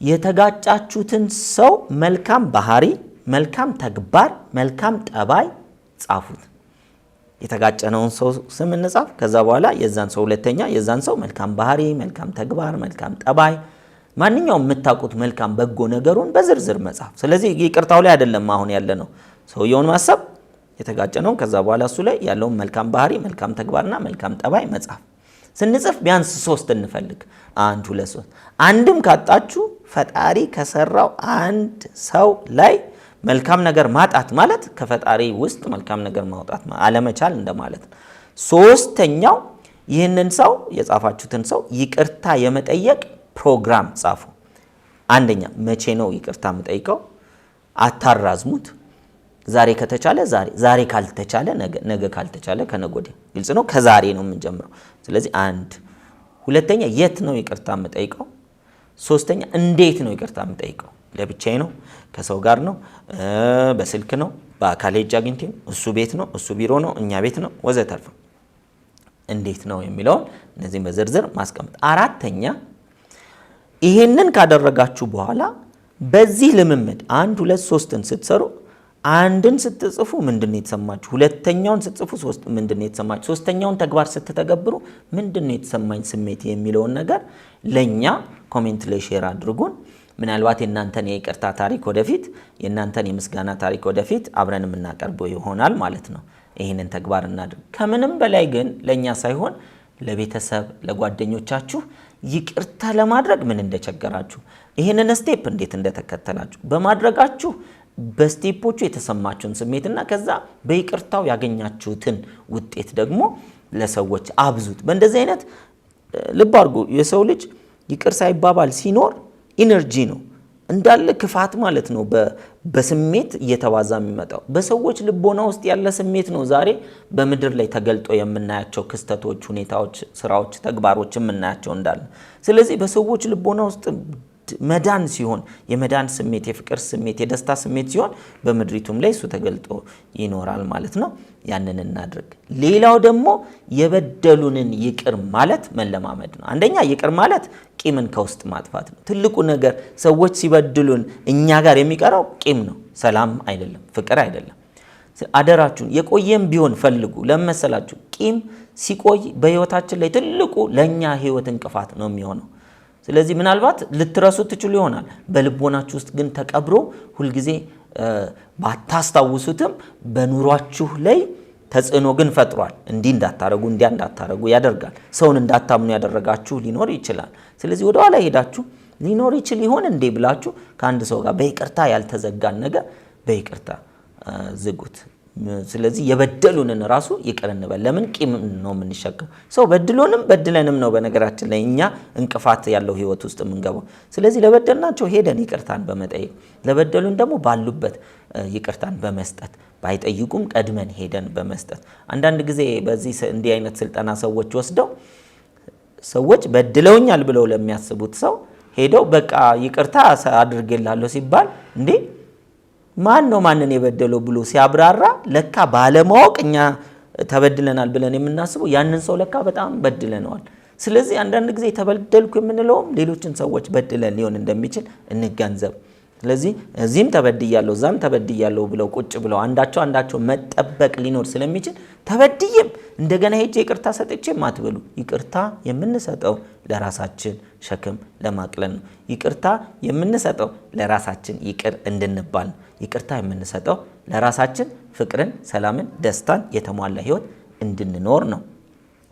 የተጋጫችሁትን ሰው መልካም ባህሪ፣ መልካም ተግባር፣ መልካም ጠባይ ጻፉት። የተጋጨነውን ሰው ስም እንጻፍ። ከዛ በኋላ የዛን ሰው ሁለተኛ የዛን ሰው መልካም ባህሪ፣ መልካም ተግባር፣ መልካም ጠባይ፣ ማንኛውም የምታውቁት መልካም በጎ ነገሩን በዝርዝር መጻፍ። ስለዚህ ይቅርታው ላይ አይደለም አሁን ያለ ነው። ሰውየውን ማሰብ የተጋጨነውን፣ ከዛ በኋላ እሱ ላይ ያለውን መልካም ባህሪ፣ መልካም ተግባርና መልካም ጠባይ መጻፍ። ስንጽፍ ቢያንስ ሶስት እንፈልግ። 1 2 3። አንድም ካጣችሁ ፈጣሪ ከሰራው አንድ ሰው ላይ መልካም ነገር ማጣት ማለት ከፈጣሪ ውስጥ መልካም ነገር ማውጣት አለመቻል እንደማለት ነው። ሶስተኛው ይህንን ሰው የጻፋችሁትን ሰው ይቅርታ የመጠየቅ ፕሮግራም ጻፉ። አንደኛ መቼ ነው ይቅርታ የምጠይቀው? አታራዝሙት። ዛሬ ከተቻለ ዛሬ፣ ዛሬ ካልተቻለ ነገ፣ ነገ ካልተቻለ ከነገ ወዲያ። ግልጽ ነው። ከዛሬ ነው የምንጀምረው። ስለዚህ አንድ። ሁለተኛ የት ነው ይቅርታ የምጠይቀው? ሶስተኛ እንዴት ነው ይቅርታ የምጠይቀው? ለብቻዬ ነው? ከሰው ጋር ነው? በስልክ ነው? በአካል ሄጄ አግኝቼ ነው? እሱ ቤት ነው? እሱ ቢሮ ነው? እኛ ቤት ነው? ወዘተርፈ እንዴት ነው የሚለውን እነዚህን በዝርዝር ማስቀመጥ። አራተኛ ይሄንን ካደረጋችሁ በኋላ በዚህ ልምምድ 1 2 3ን ስትሰሩ አንድን ስትጽፉ ምንድነው የተሰማችሁ? ሁለተኛውን ስትጽፉ ሶስት ምንድነው የተሰማችሁ? ሶስተኛውን ተግባር ስትተገብሩ ምንድነው የተሰማኝ ስሜት የሚለውን ነገር ለኛ comment ላይ share አድርጉን። ምናልባት የእናንተን የይቅርታ ታሪክ ወደፊት፣ የእናንተን የምስጋና ታሪክ ወደፊት አብረን የምናቀርበው ይሆናል ማለት ነው። ይህንን ተግባር እናድርግ። ከምንም በላይ ግን ለእኛ ሳይሆን ለቤተሰብ፣ ለጓደኞቻችሁ ይቅርታ ለማድረግ ምን እንደቸገራችሁ፣ ይህንን step እንዴት እንደተከተላችሁ፣ በማድረጋችሁ በ step ኦቹ የተሰማችሁን ስሜትና ከዛ በይቅርታው ያገኛችሁትን ውጤት ደግሞ ለሰዎች አብዙት። በእንደዚህ አይነት ልብ አድርጉ። የሰው ልጅ ይቅር ሳይባባል ሲኖር energy ነው እንዳለ ክፋት ማለት ነው። በስሜት እየተባዛ የሚመጣው በሰዎች ልቦና ውስጥ ያለ ስሜት ነው። ዛሬ በምድር ላይ ተገልጦ የምናያቸው ክስተቶች፣ ሁኔታዎች፣ ስራዎች፣ ተግባሮች የምናያቸው እንዳለ። ስለዚህ በሰዎች ልቦና ውስጥ መዳን ሲሆን፣ የመዳን ስሜት፣ የፍቅር ስሜት፣ የደስታ ስሜት ሲሆን በምድሪቱም ላይ እሱ ተገልጦ ይኖራል ማለት ነው። ያንን እናድርግ። ሌላው ደግሞ የበደሉንን ይቅር ማለት መለማመድ ነው። አንደኛ ይቅር ማለት ቂምን ከውስጥ ማጥፋት ነው። ትልቁ ነገር ሰዎች ሲበድሉን እኛ ጋር የሚቀረው ቂም ነው። ሰላም አይደለም፣ ፍቅር አይደለም። አደራችሁን የቆየም ቢሆን ፈልጉ። ለመሰላችሁ ቂም ሲቆይ በህይወታችን ላይ ትልቁ ለእኛ ህይወት እንቅፋት ነው የሚሆነው። ስለዚህ ምናልባት ልትረሱ ትችሉ ይሆናል። በልቦናችሁ ውስጥ ግን ተቀብሮ ሁልጊዜ ባታስታውሱትም በኑሯችሁ ላይ ተጽዕኖ ግን ፈጥሯል። እንዲህ እንዳታረጉ፣ እንዲያ እንዳታረጉ ያደርጋል። ሰውን እንዳታምኑ ያደረጋችሁ ሊኖር ይችላል። ስለዚህ ወደኋላ ሄዳችሁ ሊኖር ይችል ይሆን እንዴ ብላችሁ ከአንድ ሰው ጋር በይቅርታ ያልተዘጋን ነገር በይቅርታ ዝጉት። ስለዚህ የበደሉንን ራሱ ይቅር እንበል። ለምን ቂም ነው የምንሸከም? ሰው በድሎንም በድለንም ነው በነገራችን ላይ እኛ እንቅፋት ያለው ህይወት ውስጥ የምንገባው። ስለዚህ ለበደልናቸው ሄደን ይቅርታን በመጠየቅ፣ ለበደሉን ደግሞ ባሉበት ይቅርታን በመስጠት፣ ባይጠይቁም ቀድመን ሄደን በመስጠት። አንዳንድ ጊዜ በዚህ እንዲህ አይነት ስልጠና ሰዎች ወስደው ሰዎች በድለውኛል ብለው ለሚያስቡት ሰው ሄደው በቃ ይቅርታ አድርጌልሃለሁ ሲባል እንዴ ማን ነው ማንን የበደለው ብሎ ሲያብራራ ለካ ባለማወቅ እኛ ተበድለናል ብለን የምናስበው ያንን ሰው ለካ በጣም በድለነዋል። ስለዚህ አንዳንድ ጊዜ ተበደልኩ የምንለውም ሌሎችን ሰዎች በድለን ሊሆን እንደሚችል እንገንዘብ። ስለዚህ እዚህም ተበድያለሁ እዛም ተበድያለሁ ብለው ቁጭ ብለው አንዳቸው አንዳቸው መጠበቅ ሊኖር ስለሚችል ተበድዬም እንደገና ሄጄ ይቅርታ ሰጥቼም አትበሉ። ይቅርታ የምንሰጠው ለራሳችን ሸክም ለማቅለል ነው። ይቅርታ የምንሰጠው ለራሳችን ይቅር እንድንባል ነው። ይቅርታ የምንሰጠው ለራሳችን ፍቅርን፣ ሰላምን፣ ደስታን የተሟላ ህይወት እንድንኖር ነው።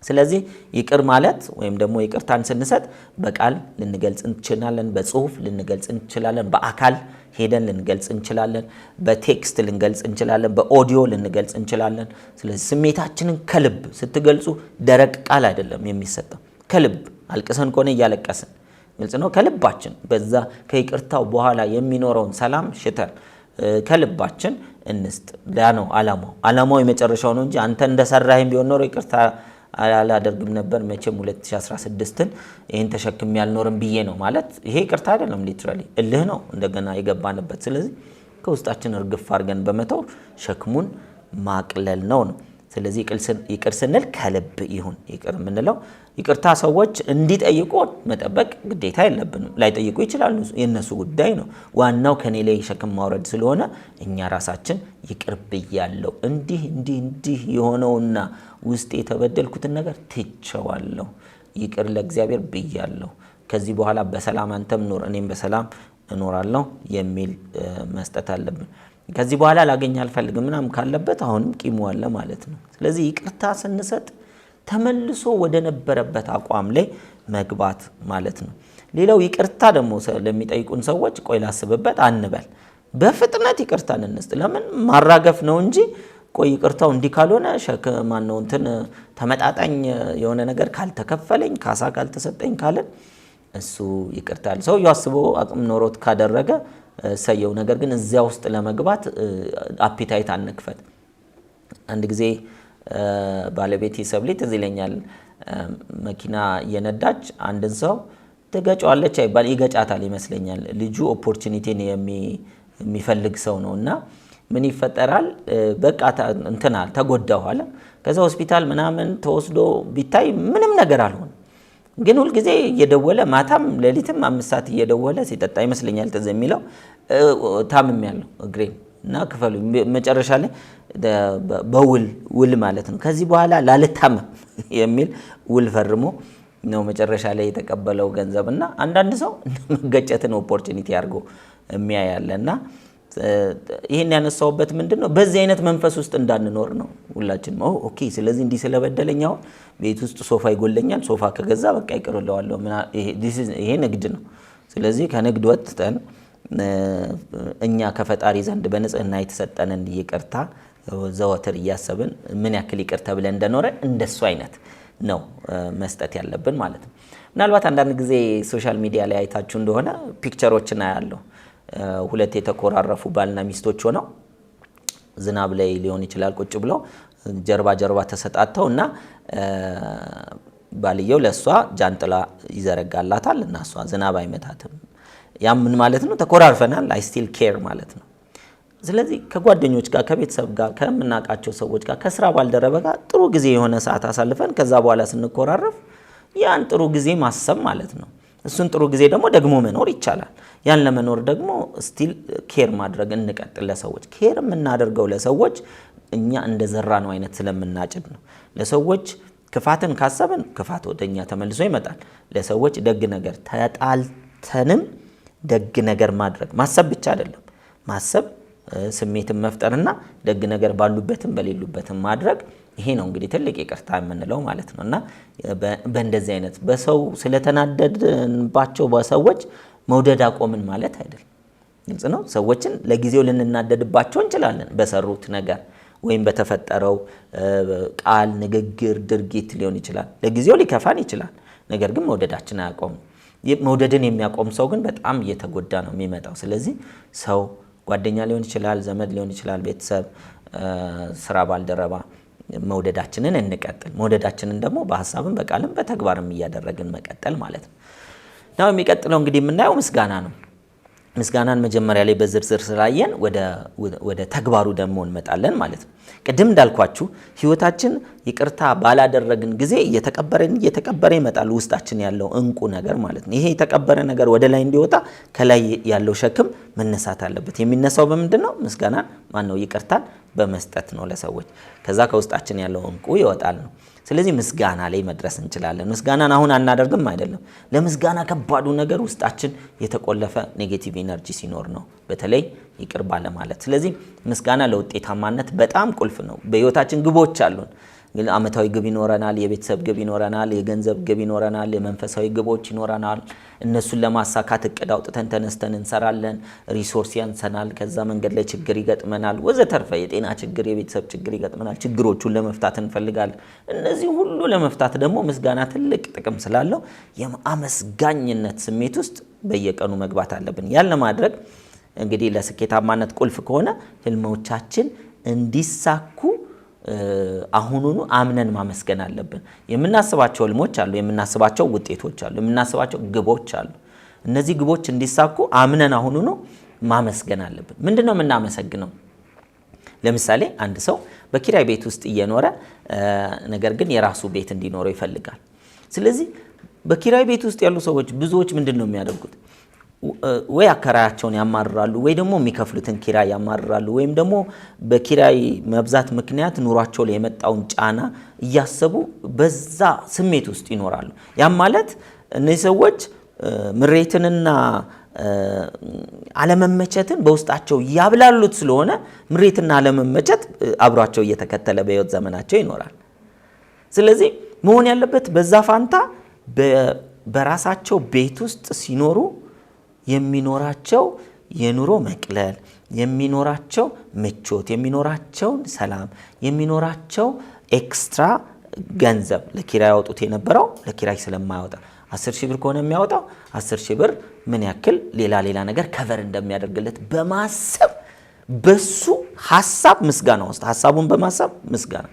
ስለዚህ ይቅር ማለት ወይም ደግሞ ይቅርታን ስንሰጥ በቃል ልንገልጽ እንችላለን፣ በጽሁፍ ልንገልጽ እንችላለን፣ በአካል ሄደን ልንገልጽ እንችላለን፣ በ text ልንገልጽ እንችላለን፣ በኦዲዮ ልንገልጽ እንችላለን። ስለዚህ ስሜታችንን ከልብ ስትገልጹ ደረቅ ቃል አይደለም የሚሰጠው፣ ከልብ አልቅሰን ከሆነ እያለቀስን ግልጽ ነው። ከልባችን በዛ ከይቅርታው በኋላ የሚኖረውን ሰላም ሽተን ከልባችን እንስጥ። ያ ነው አላማው። አላማው የመጨረሻው ነው እንጂ አንተ እንደሰራህም ቢሆን ኖሮ ይቅርታ አላደርግም ነበር መቼም 2016ን ይህን ተሸክሜ አልኖርም ብዬ ነው ማለት ይሄ ይቅርታ አይደለም። Literally እልህ ነው እንደገና የገባንበት። ስለዚህ ከውስጣችን እርግፍ አድርገን በመተው ሸክሙን ማቅለል ነው። ስለዚህ ይቅር ስንል ከልብ ይሁን። ይቅር የምንለው ይቅርታ ሰዎች እንዲጠይቁ መጠበቅ ግዴታ የለብንም። ላይጠይቁ ይችላሉ፣ የእነሱ ጉዳይ ነው። ዋናው ከኔ ላይ ሸክም ማውረድ ስለሆነ እኛ ራሳችን ይቅር ብያለሁ፣ እንዲህ እንዲህ እንዲህ የሆነውና ውስጥ የተበደልኩትን ነገር ትቼዋለሁ፣ ይቅር ለእግዚአብሔር ብያለሁ፣ ከዚህ በኋላ በሰላም አንተም ኑር እኔም በሰላም እኖራለሁ የሚል መስጠት አለብን። ከዚህ በኋላ ላገኝ አልፈልግም ምናምን ካለበት አሁንም ቂሙ አለ ማለት ነው። ስለዚህ ይቅርታ ስንሰጥ ተመልሶ ወደ ነበረበት አቋም ላይ መግባት ማለት ነው። ሌላው ይቅርታ ደግሞ ለሚጠይቁን ሰዎች ቆይ ላስብበት አንበል። በፍጥነት ይቅርታን እንስጥ። ለምን ማራገፍ ነው እንጂ ቆይ ይቅርታው እንዲህ ካልሆነ ሸክም ማነው እንትን ተመጣጣኝ የሆነ ነገር ካልተከፈለኝ ካሳ ካልተሰጠኝ ካለን እሱ ይቅርታል። ሰውየው አስቦ አቅም ኖሮት ካደረገ ሰየው። ነገር ግን እዚያ ውስጥ ለመግባት appetite አንክፈት። አንድ ጊዜ ባለቤቴ ሰብሌ ትዝ ይለኛል፣ መኪና እየነዳች አንድን ሰው ትገጨዋለች አይባል ይገጫታል ይመስለኛል። ልጁ opportunity ን የሚፈልግ ሰው ነው እና ምን ይፈጠራል፣ በቃ እንትናል ተጎዳሁ አለ። ከዛ ሆስፒታል ምናምን ተወስዶ ቢታይ ምንም ነገር አልሆነ። ግን ሁልጊዜ እየደወለ ማታም ሌሊትም 5 ሰዓት እየደወለ ሲጠጣ ይመስለኛል ትዝ የሚለው ታምሜያለሁ እግሬን እና ክፈሉ። መጨረሻ ላይ በውል ውል ማለት ነው ከዚህ በኋላ ላልታመም የሚል ውል ፈርሞ ነው መጨረሻ ላይ የተቀበለው ገንዘብ። እና አንዳንድ ሰው መገጨትን opportunity አድርጎ የሚያይ አለ። እና ይህን ያነሳውበት ምንድን ነው? በዚህ አይነት መንፈስ ውስጥ እንዳንኖር ነው ሁላችንም። Okay፣ ስለዚህ እንዲህ ስለበደለኝ አሁን ቤት ውስጥ ሶፋ ይጎለኛል፣ ሶፋ ከገዛ በቃ ይቅር እለዋለሁ። ይሄ ንግድ ነው። ስለዚህ ከንግድ ወጥተን እኛ ከፈጣሪ ዘንድ በንጽህና የተሰጠንን ይቅርታ ዘወትር እያሰብን ምን ያክል ይቅር ተብለን እንደኖረ እንደሱ አይነት ነው መስጠት ያለብን ማለት ነው። ምናልባት አንዳንድ ጊዜ social media ላይ አይታችሁ እንደሆነ picture ኦችን አያለሁ። ሁለት የተኮራረፉ ባልና ሚስቶች ሆነው ዝናብ ላይ ሊሆን ይችላል ቁጭ ብለው ጀርባ ጀርባ ተሰጣተው እና ባልየው ለእሷ ጃንጥላ ይዘረጋላታል እና እሷ ዝናብ አይመታትም። ያም ምን ማለት ነው? ተኮራርፈናል፣ I still care ማለት ነው። ስለዚህ ከጓደኞች ጋር፣ ከቤተሰብ ጋር፣ ከምናውቃቸው ሰዎች ጋር፣ ከስራ ባልደረባ ጋር ጥሩ ጊዜ የሆነ ሰዓት አሳልፈን ከዛ በኋላ ስንኮራረፍ ያን ጥሩ ጊዜ ማሰብ ማለት ነው። እሱን ጥሩ ጊዜ ደግሞ ደግሞ መኖር ይቻላል። ያን ለመኖር ደግሞ still care ማድረግ እንቀጥል። ለሰዎች care የምናደርገው ለሰዎች እኛ እንደዘራነው አይነት ስለምናጭድ ነው። ለሰዎች ክፋትን ካሰብን ክፋት ወደ እኛ ተመልሶ ይመጣል። ለሰዎች ደግ ነገር ተጣልተንም ደግ ነገር ማድረግ ማሰብ ብቻ አይደለም፣ ማሰብ ስሜትን መፍጠርና ደግ ነገር ባሉበትም በሌሉበትም ማድረግ፣ ይሄ ነው እንግዲህ ትልቅ ይቅርታ የምንለው ማለት ነው። እና በእንደዚህ አይነት በሰው ስለተናደድንባቸው በሰዎች መውደድ አቆምን ማለት አይደለም። ግልጽ ነው። ሰዎችን ለጊዜው ልንናደድባቸው እንችላለን በሰሩት ነገር ወይም በተፈጠረው ቃል፣ ንግግር፣ ድርጊት ሊሆን ይችላል። ለጊዜው ሊከፋን ይችላል። ነገር ግን መውደዳችን አያቆምም። መውደድን የሚያቆም ሰው ግን በጣም እየተጎዳ ነው የሚመጣው። ስለዚህ ሰው ጓደኛ ሊሆን ይችላል፣ ዘመድ ሊሆን ይችላል፣ ቤተሰብ፣ ስራ ባልደረባ፣ መውደዳችንን እንቀጥል። መውደዳችንን ደግሞ በሀሳብም በቃልም በተግባርም እያደረግን መቀጠል ማለት ነው። now የሚቀጥለው እንግዲህ የምናየው ምስጋና ነው። ምስጋናን መጀመሪያ ላይ በዝርዝር ስላየን ወደ ተግባሩ ደግሞ እንመጣለን ማለት ነው። ቅድም እንዳልኳችሁ ህይወታችን ይቅርታ ባላደረግን ጊዜ እየተቀበረ እየተቀበረ ይመጣል ውስጣችን ያለው እንቁ ነገር ማለት ነው። ይሄ የተቀበረ ነገር ወደ ላይ እንዲወጣ ከላይ ያለው ሸክም መነሳት አለበት። የሚነሳው በምንድን ነው? ምስጋናን ማን ነው? ይቅርታን በመስጠት ነው ለሰዎች። ከዛ ከውስጣችን ያለው እንቁ ይወጣል ነው። ስለዚህ ምስጋና ላይ መድረስ እንችላለን። ምስጋናን አሁን አናደርግም አይደለም። ለምስጋና ከባዱ ነገር ውስጣችን የተቆለፈ negative energy ሲኖር ነው፣ በተለይ ይቅር ባለማለት። ስለዚህ ምስጋና ለውጤታማነት በጣም ቁልፍ ነው። በህይወታችን ግቦች አሉን። አመታዊ ግብ ይኖረናል፣ የቤተሰብ ግብ ይኖረናል፣ የገንዘብ ግብ ይኖረናል፣ የመንፈሳዊ ግቦች ይኖረናል። እነሱን ለማሳካት እቅድ አውጥተን ተነስተን እንሰራለን። Resource ያንሰናል። ከዛ መንገድ ላይ ችግር ይገጥመናል፣ ወዘተርፈ የጤና ችግር፣ የቤተሰብ ችግር ይገጥመናል። ችግሮቹን ለመፍታት እንፈልጋለን። እነዚህ ሁሉ ለመፍታት ደግሞ ምስጋና ትልቅ ጥቅም ስላለው የአመስጋኝነት ስሜት ውስጥ በየቀኑ መግባት አለብን። ያን ለማድረግ እንግዲህ ለስኬታማነት ቁልፍ ከሆነ ህልሞቻችን እንዲሳኩ አሁኑኑ አምነን ማመስገን አለብን። የምናስባቸው ህልሞች አሉ፣ የምናስባቸው ውጤቶች አሉ፣ የምናስባቸው ግቦች አሉ። እነዚህ ግቦች እንዲሳኩ አምነን አሁኑኑ ማመስገን አለብን። ምንድን ነው የምናመሰግነው? ለምሳሌ አንድ ሰው በኪራይ ቤት ውስጥ እየኖረ ነገር ግን የራሱ ቤት እንዲኖረው ይፈልጋል። ስለዚህ በኪራይ ቤት ውስጥ ያሉ ሰዎች ብዙዎች ምንድን ነው የሚያደርጉት? ወይ አከራያቸውን ያማርራሉ፣ ወይ ደግሞ የሚከፍሉትን ኪራይ ያማርራሉ፣ ወይም ደግሞ በኪራይ መብዛት ምክንያት ኑሯቸው ላይ የመጣውን ጫና እያሰቡ በዛ ስሜት ውስጥ ይኖራሉ። ያም ማለት እነዚህ ሰዎች ምሬትንና አለመመቸትን በውስጣቸው ያብላሉት ስለሆነ ምሬትና አለመመቸት አብሯቸው እየተከተለ በህይወት ዘመናቸው ይኖራል። ስለዚህ መሆን ያለበት በዛ ፋንታ በራሳቸው ቤት ውስጥ ሲኖሩ የሚኖራቸው የኑሮ መቅለል፣ የሚኖራቸው ምቾት፣ የሚኖራቸውን ሰላም፣ የሚኖራቸው extra ገንዘብ ለኪራይ ያወጡት የነበረው ለኪራይ ስለማያወጣ 10 ሺህ ብር ከሆነ የሚያወጣው 10 ሺህ ብር ምን ያክል ሌላ ሌላ ነገር cover እንደሚያደርግለት በማሰብ በሱ ሀሳብ ምስጋና ውስጥ ሀሳቡን በማሰብ ምስጋና።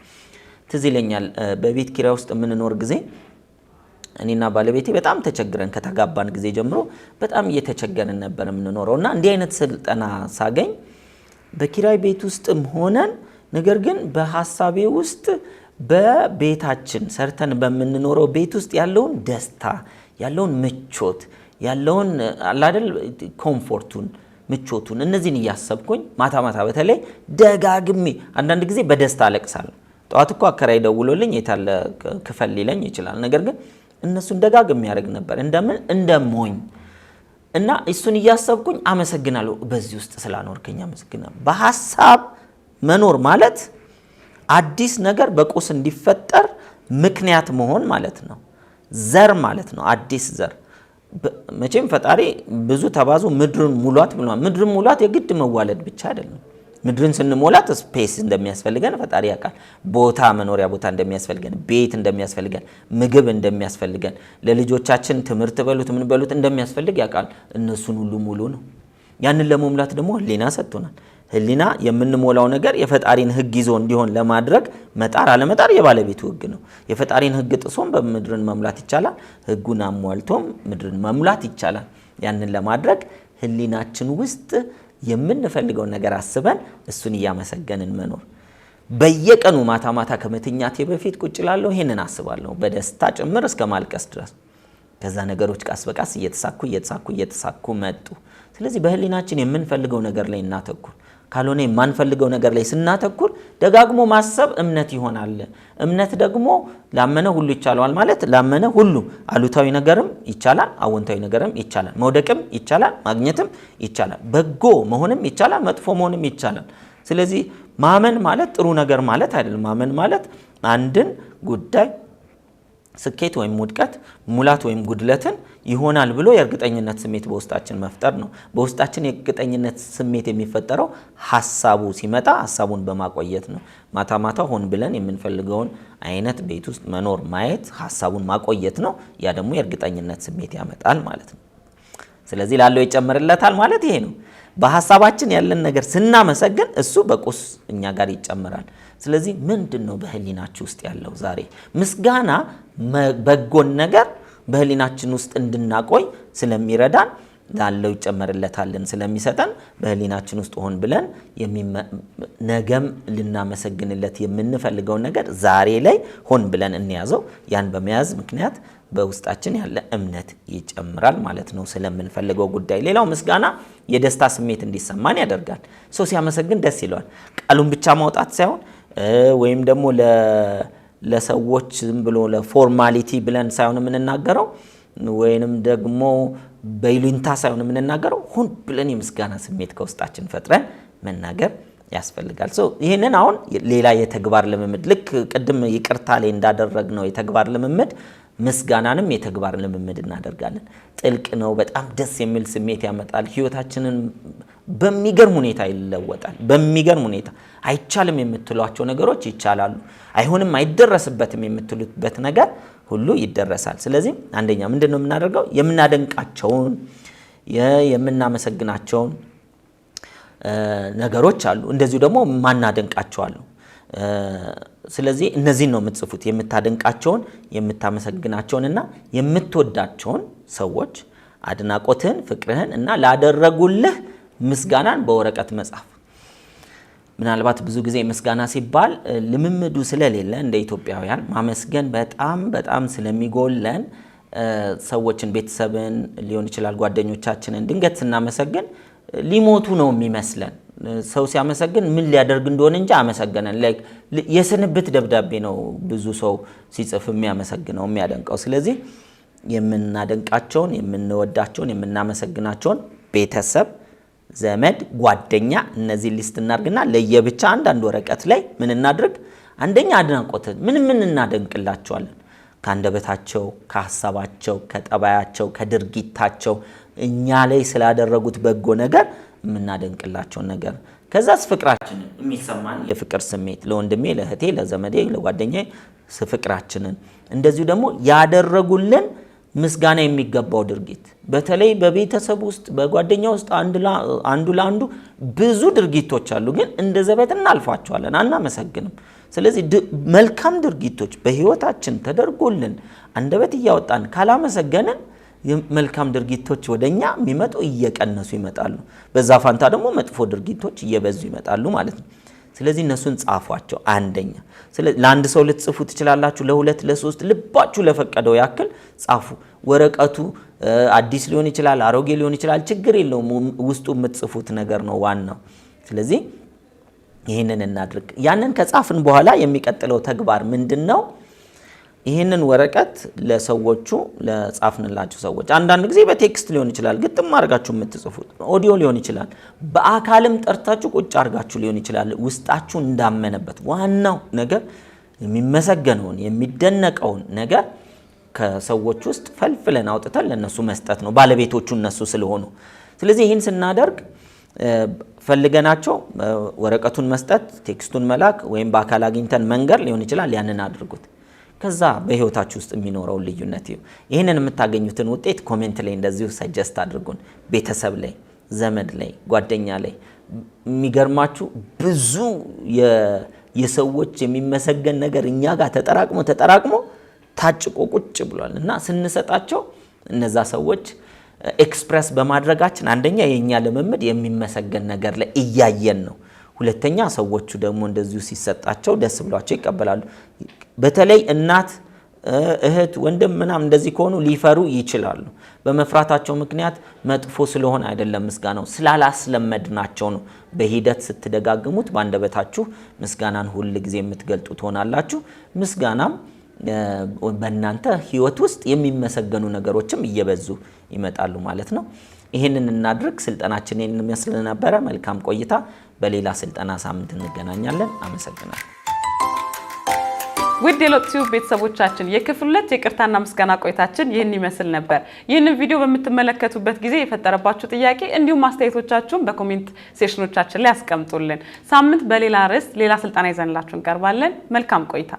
ትዝ ይለኛል በቤት ኪራይ ውስጥ የምንኖር ጊዜ እኔና ባለቤቴ በጣም ተቸግረን ከተጋባን ጊዜ ጀምሮ በጣም እየተቸገርን ነበር የምንኖረው። እና እንዲህ አይነት ስልጠና ሳገኝ በኪራይ ቤት ውስጥም ሆነን ነገር ግን በሀሳቤ ውስጥ በቤታችን ሰርተን በምንኖረው ቤት ውስጥ ያለውን ደስታ፣ ያለውን ምቾት፣ ያለውን አላደል comfort ኡን፣ ምቾቱን እነዚህን እያሰብኩኝ ማታ ማታ በተለይ ደጋግሜ አንዳንድ ጊዜ በደስታ አለቅሳለሁ። ጠዋት እኮ አከራይ ደውሎልኝ የታለ ክፈል ሊለኝ ይችላል። ነገር ግን እነሱን ደጋግሜ ያደርግ ነበር። እንደምን እንደ ሞኝ እና እሱን እያሰብኩኝ አመሰግናለሁ፣ በዚህ ውስጥ ስላኖርከኝ አመሰግናለሁ። በሀሳብ መኖር ማለት አዲስ ነገር በቁስ እንዲፈጠር ምክንያት መሆን ማለት ነው። ዘር ማለት ነው። አዲስ ዘር። መቼም ፈጣሪ ብዙ ተባዙ ምድርን ሙሏት ብሏል። ምድርን ሙሏት የግድ መዋለድ ብቻ አይደለም። ምድርን ስንሞላት space እንደሚያስፈልገን ፈጣሪ ያውቃል። ቦታ፣ መኖሪያ ቦታ እንደሚያስፈልገን፣ ቤት እንደሚያስፈልገን፣ ምግብ እንደሚያስፈልገን፣ ለልጆቻችን ትምህርት በሉት ምን በሉት እንደሚያስፈልግ ያውቃል። እነሱን ሁሉ ሙሉ ነው። ያንን ለመሙላት ደግሞ ሕሊና ሰጥቶናል። ሕሊና የምንሞላው ነገር የፈጣሪን ሕግ ይዞ እንዲሆን ለማድረግ መጣር አለመጣር የባለቤቱ ሕግ ነው። የፈጣሪን ሕግ ጥሶም በምድርን መሙላት ይቻላል። ሕጉን አሟልቶም ምድርን መሙላት ይቻላል። ያንን ለማድረግ ሕሊናችን ውስጥ የምንፈልገውን ነገር አስበን እሱን እያመሰገንን መኖር። በየቀኑ ማታ ማታ ከመተኛቴ በፊት ቁጭ እላለሁ፣ ይሄንን አስባለሁ በደስታ ጭምር እስከ ማልቀስ ድረስ። ከዛ ነገሮች ቀስ በቀስ እየተሳኩ እየተሳኩ እየተሳኩ መጡ። ስለዚህ በህሊናችን የምንፈልገው ነገር ላይ እናተኩር። ካልሆነ የማንፈልገው ነገር ላይ ስናተኩር ደጋግሞ ማሰብ እምነት ይሆናል። እምነት ደግሞ ላመነ ሁሉ ይቻለዋል ማለት ላመነ ሁሉ አሉታዊ ነገርም ይቻላል፣ አዎንታዊ ነገርም ይቻላል፣ መውደቅም ይቻላል፣ ማግኘትም ይቻላል፣ በጎ መሆንም ይቻላል፣ መጥፎ መሆንም ይቻላል። ስለዚህ ማመን ማለት ጥሩ ነገር ማለት አይደለም። ማመን ማለት አንድን ጉዳይ ስኬት ወይም ውድቀት፣ ሙላት ወይም ጉድለትን ይሆናል ብሎ የእርግጠኝነት ስሜት በውስጣችን መፍጠር ነው። በውስጣችን የእርግጠኝነት ስሜት የሚፈጠረው ሀሳቡ ሲመጣ ሀሳቡን በማቆየት ነው። ማታ ማታ ሆን ብለን የምንፈልገውን አይነት ቤት ውስጥ መኖር ማየት ሀሳቡን ማቆየት ነው። ያ ደግሞ የእርግጠኝነት ስሜት ያመጣል ማለት ነው። ስለዚህ ላለው ይጨመርለታል ማለት ይሄ ነው። በሀሳባችን ያለን ነገር ስናመሰግን እሱ በቁስ እኛ ጋር ይጨመራል። ስለዚህ ምንድን ነው በህሊናችሁ ውስጥ ያለው ዛሬ? ምስጋና በጎን ነገር በህሊናችን ውስጥ እንድናቆይ ስለሚረዳን ላለው ይጨመርለታልን ስለሚሰጠን በህሊናችን ውስጥ ሆን ብለን ነገም ልናመሰግንለት የምንፈልገውን ነገር ዛሬ ላይ ሆን ብለን እንያዘው። ያን በመያዝ ምክንያት በውስጣችን ያለ እምነት ይጨምራል ማለት ነው ስለምንፈልገው ጉዳይ። ሌላው ምስጋና የደስታ ስሜት እንዲሰማን ያደርጋል። ሰው ሲያመሰግን ደስ ይለዋል። ቃሉን ብቻ ማውጣት ሳይሆን ወይም ደግሞ ለሰዎች ዝም ብሎ ለ formality ብለን ሳይሆን የምንናገረው ወይንም ደግሞ በይሉኝታ ሳይሆን የምንናገረው ሆን ብለን የምስጋና ስሜት ከውስጣችን ፈጥረን መናገር ያስፈልጋል። ይህንን አሁን ሌላ የተግባር ልምምድ ልክ ቅድም ይቅርታ ላይ እንዳደረግነው የተግባር ልምምድ ምስጋናንም የተግባር ልምምድ እናደርጋለን። ጥልቅ ነው። በጣም ደስ የሚል ስሜት ያመጣል። ህይወታችንን በሚገርም ሁኔታ ይለወጣል። በሚገርም ሁኔታ አይቻልም የምትሏቸው ነገሮች ይቻላሉ። አይሆንም አይደረስበትም የምትሉበት ነገር ሁሉ ይደረሳል። ስለዚህ አንደኛ ምንድን ነው የምናደርገው? የምናደንቃቸውን የምናመሰግናቸውን ነገሮች አሉ። እንደዚሁ ደግሞ ማናደንቃቸው አሉ። ስለዚህ እነዚህን ነው የምትጽፉት። የምታደንቃቸውን የምታመሰግናቸውንና የምትወዳቸውን ሰዎች አድናቆትህን፣ ፍቅርህን እና ላደረጉልህ ምስጋናን በወረቀት መጻፍ። ምናልባት ብዙ ጊዜ ምስጋና ሲባል ልምምዱ ስለሌለ እንደ ኢትዮጵያውያን ማመስገን በጣም በጣም ስለሚጎለን ሰዎችን፣ ቤተሰብን ሊሆን ይችላል ጓደኞቻችንን ድንገት ስናመሰግን ሊሞቱ ነው የሚመስለን። ሰው ሲያመሰግን ምን ሊያደርግ እንደሆነ እንጂ አመሰገነን like የስንብት ደብዳቤ ነው ብዙ ሰው ሲጽፍ የሚያመሰግነው የሚያደንቀው። ስለዚህ የምናደንቃቸውን፣ የምንወዳቸውን፣ የምናመሰግናቸውን ቤተሰብ፣ ዘመድ፣ ጓደኛ እነዚህ list እናድርግና ለየብቻ አንዳንድ ወረቀት ላይ ምን እናድርግ? አንደኛ አድናቆትን ምን ምን እናደንቅላቸዋለን? ከአንደበታቸው፣ ከሀሳባቸው፣ ከጠባያቸው፣ ከድርጊታቸው እኛ ላይ ስላደረጉት በጎ ነገር የምናደንቅላቸውን ነገር። ከዛስ ፍቅራችንን የሚሰማን የፍቅር ስሜት ለወንድሜ፣ ለእህቴ፣ ለዘመዴ፣ ለጓደኛዬ ፍቅራችንን፣ እንደዚሁ ደግሞ ያደረጉልን ምስጋና የሚገባው ድርጊት በተለይ በቤተሰብ ውስጥ በጓደኛ ውስጥ አንዱ ለአንዱ ብዙ ድርጊቶች አሉ፣ ግን እንደ ዘበት እናልፋቸዋለን፣ አናመሰግንም። ስለዚህ መልካም ድርጊቶች በህይወታችን ተደርጎልን አንደበት እያወጣን ካላመሰገንን መልካም ድርጊቶች ወደኛ የሚመጡ እየቀነሱ ይመጣሉ። በዛ ፋንታ ደግሞ መጥፎ ድርጊቶች እየበዙ ይመጣሉ ማለት ነው። ስለዚህ እነሱን ጻፏቸው። አንደኛ ለአንድ ሰው ልትጽፉ ትችላላችሁ፣ ለሁለት፣ ለሶስት፣ ልባችሁ ለፈቀደው ያክል ጻፉ። ወረቀቱ አዲስ ሊሆን ይችላል፣ አሮጌ ሊሆን ይችላል፣ ችግር የለውም። ውስጡ የምትጽፉት ነገር ነው ዋናው። ስለዚህ ይህንን እናድርግ። ያንን ከጻፍን በኋላ የሚቀጥለው ተግባር ምንድን ነው? ይህንን ወረቀት ለሰዎቹ፣ ለጻፍንላቸው ሰዎች፣ አንዳንድ ጊዜ በ text ሊሆን ይችላል፣ ግጥም አድርጋችሁ የምትጽፉት ኦዲዮ ሊሆን ይችላል፣ በአካልም ጠርታችሁ ቁጭ አድርጋችሁ ሊሆን ይችላል። ውስጣችሁ እንዳመነበት ዋናው ነገር የሚመሰገነውን የሚደነቀውን ነገር ከሰዎች ውስጥ ፈልፍለን አውጥተን ለእነሱ መስጠት ነው፣ ባለቤቶቹ እነሱ ስለሆኑ። ስለዚህ ይህን ስናደርግ ፈልገናቸው ወረቀቱን መስጠት፣ text ኡን መላክ ወይም በአካል አግኝተን መንገር ሊሆን ይችላል። ያንን አድርጉት። ከዛ በህይወታችሁ ውስጥ የሚኖረውን ልዩነት እዩ። ይህንን የምታገኙትን ውጤት comment ላይ እንደዚሁ suggest አድርጉን። ቤተሰብ ላይ፣ ዘመድ ላይ፣ ጓደኛ ላይ። የሚገርማችሁ ብዙ የሰዎች የሚመሰገን ነገር እኛ ጋር ተጠራቅሞ ተጠራቅሞ ታጭቆ ቁጭ ብሏል እና ስንሰጣቸው እነዛ ሰዎች express በማድረጋችን አንደኛ የእኛ ልምምድ የሚመሰገን ነገር ላይ እያየን ነው። ሁለተኛ ሰዎቹ ደግሞ እንደዚሁ ሲሰጣቸው ደስ ብሏቸው ይቀበላሉ። በተለይ እናት፣ እህት፣ ወንድም ምናምን እንደዚህ ከሆኑ ሊፈሩ ይችላሉ። በመፍራታቸው ምክንያት መጥፎ ስለሆነ አይደለም፣ ምስጋናው ስላላስለመድናቸው ነው። በሂደት ስትደጋግሙት በአንደበታችሁ ምስጋናን ሁል ጊዜ የምትገልጡ ትሆናላችሁ። ምስጋናም በእናንተ ህይወት ውስጥ የሚመሰገኑ ነገሮችም እየበዙ ይመጣሉ ማለት ነው። ይህንን እናድርግ። ስልጠናችን ይህንን ይመስል ነበረ። መልካም ቆይታ። በሌላ ስልጠና ሳምንት እንገናኛለን። አመሰግናለሁ። ውድ የለውጥ ቲዩብ ቤተሰቦቻችን፣ የክፍል 2 የይቅርታና ምስጋና ቆይታችን ይህን ይመስል ነበር። ይህንን ቪዲዮ በምትመለከቱበት ጊዜ የፈጠረባችሁ ጥያቄ እንዲሁም አስተያየቶቻችሁን በ comment section ኦቻችን ላይ አስቀምጡልን። ሳምንት በሌላ ርዕስ ሌላ ስልጠና ይዘንላችሁ እንቀርባለን። መልካም ቆይታ።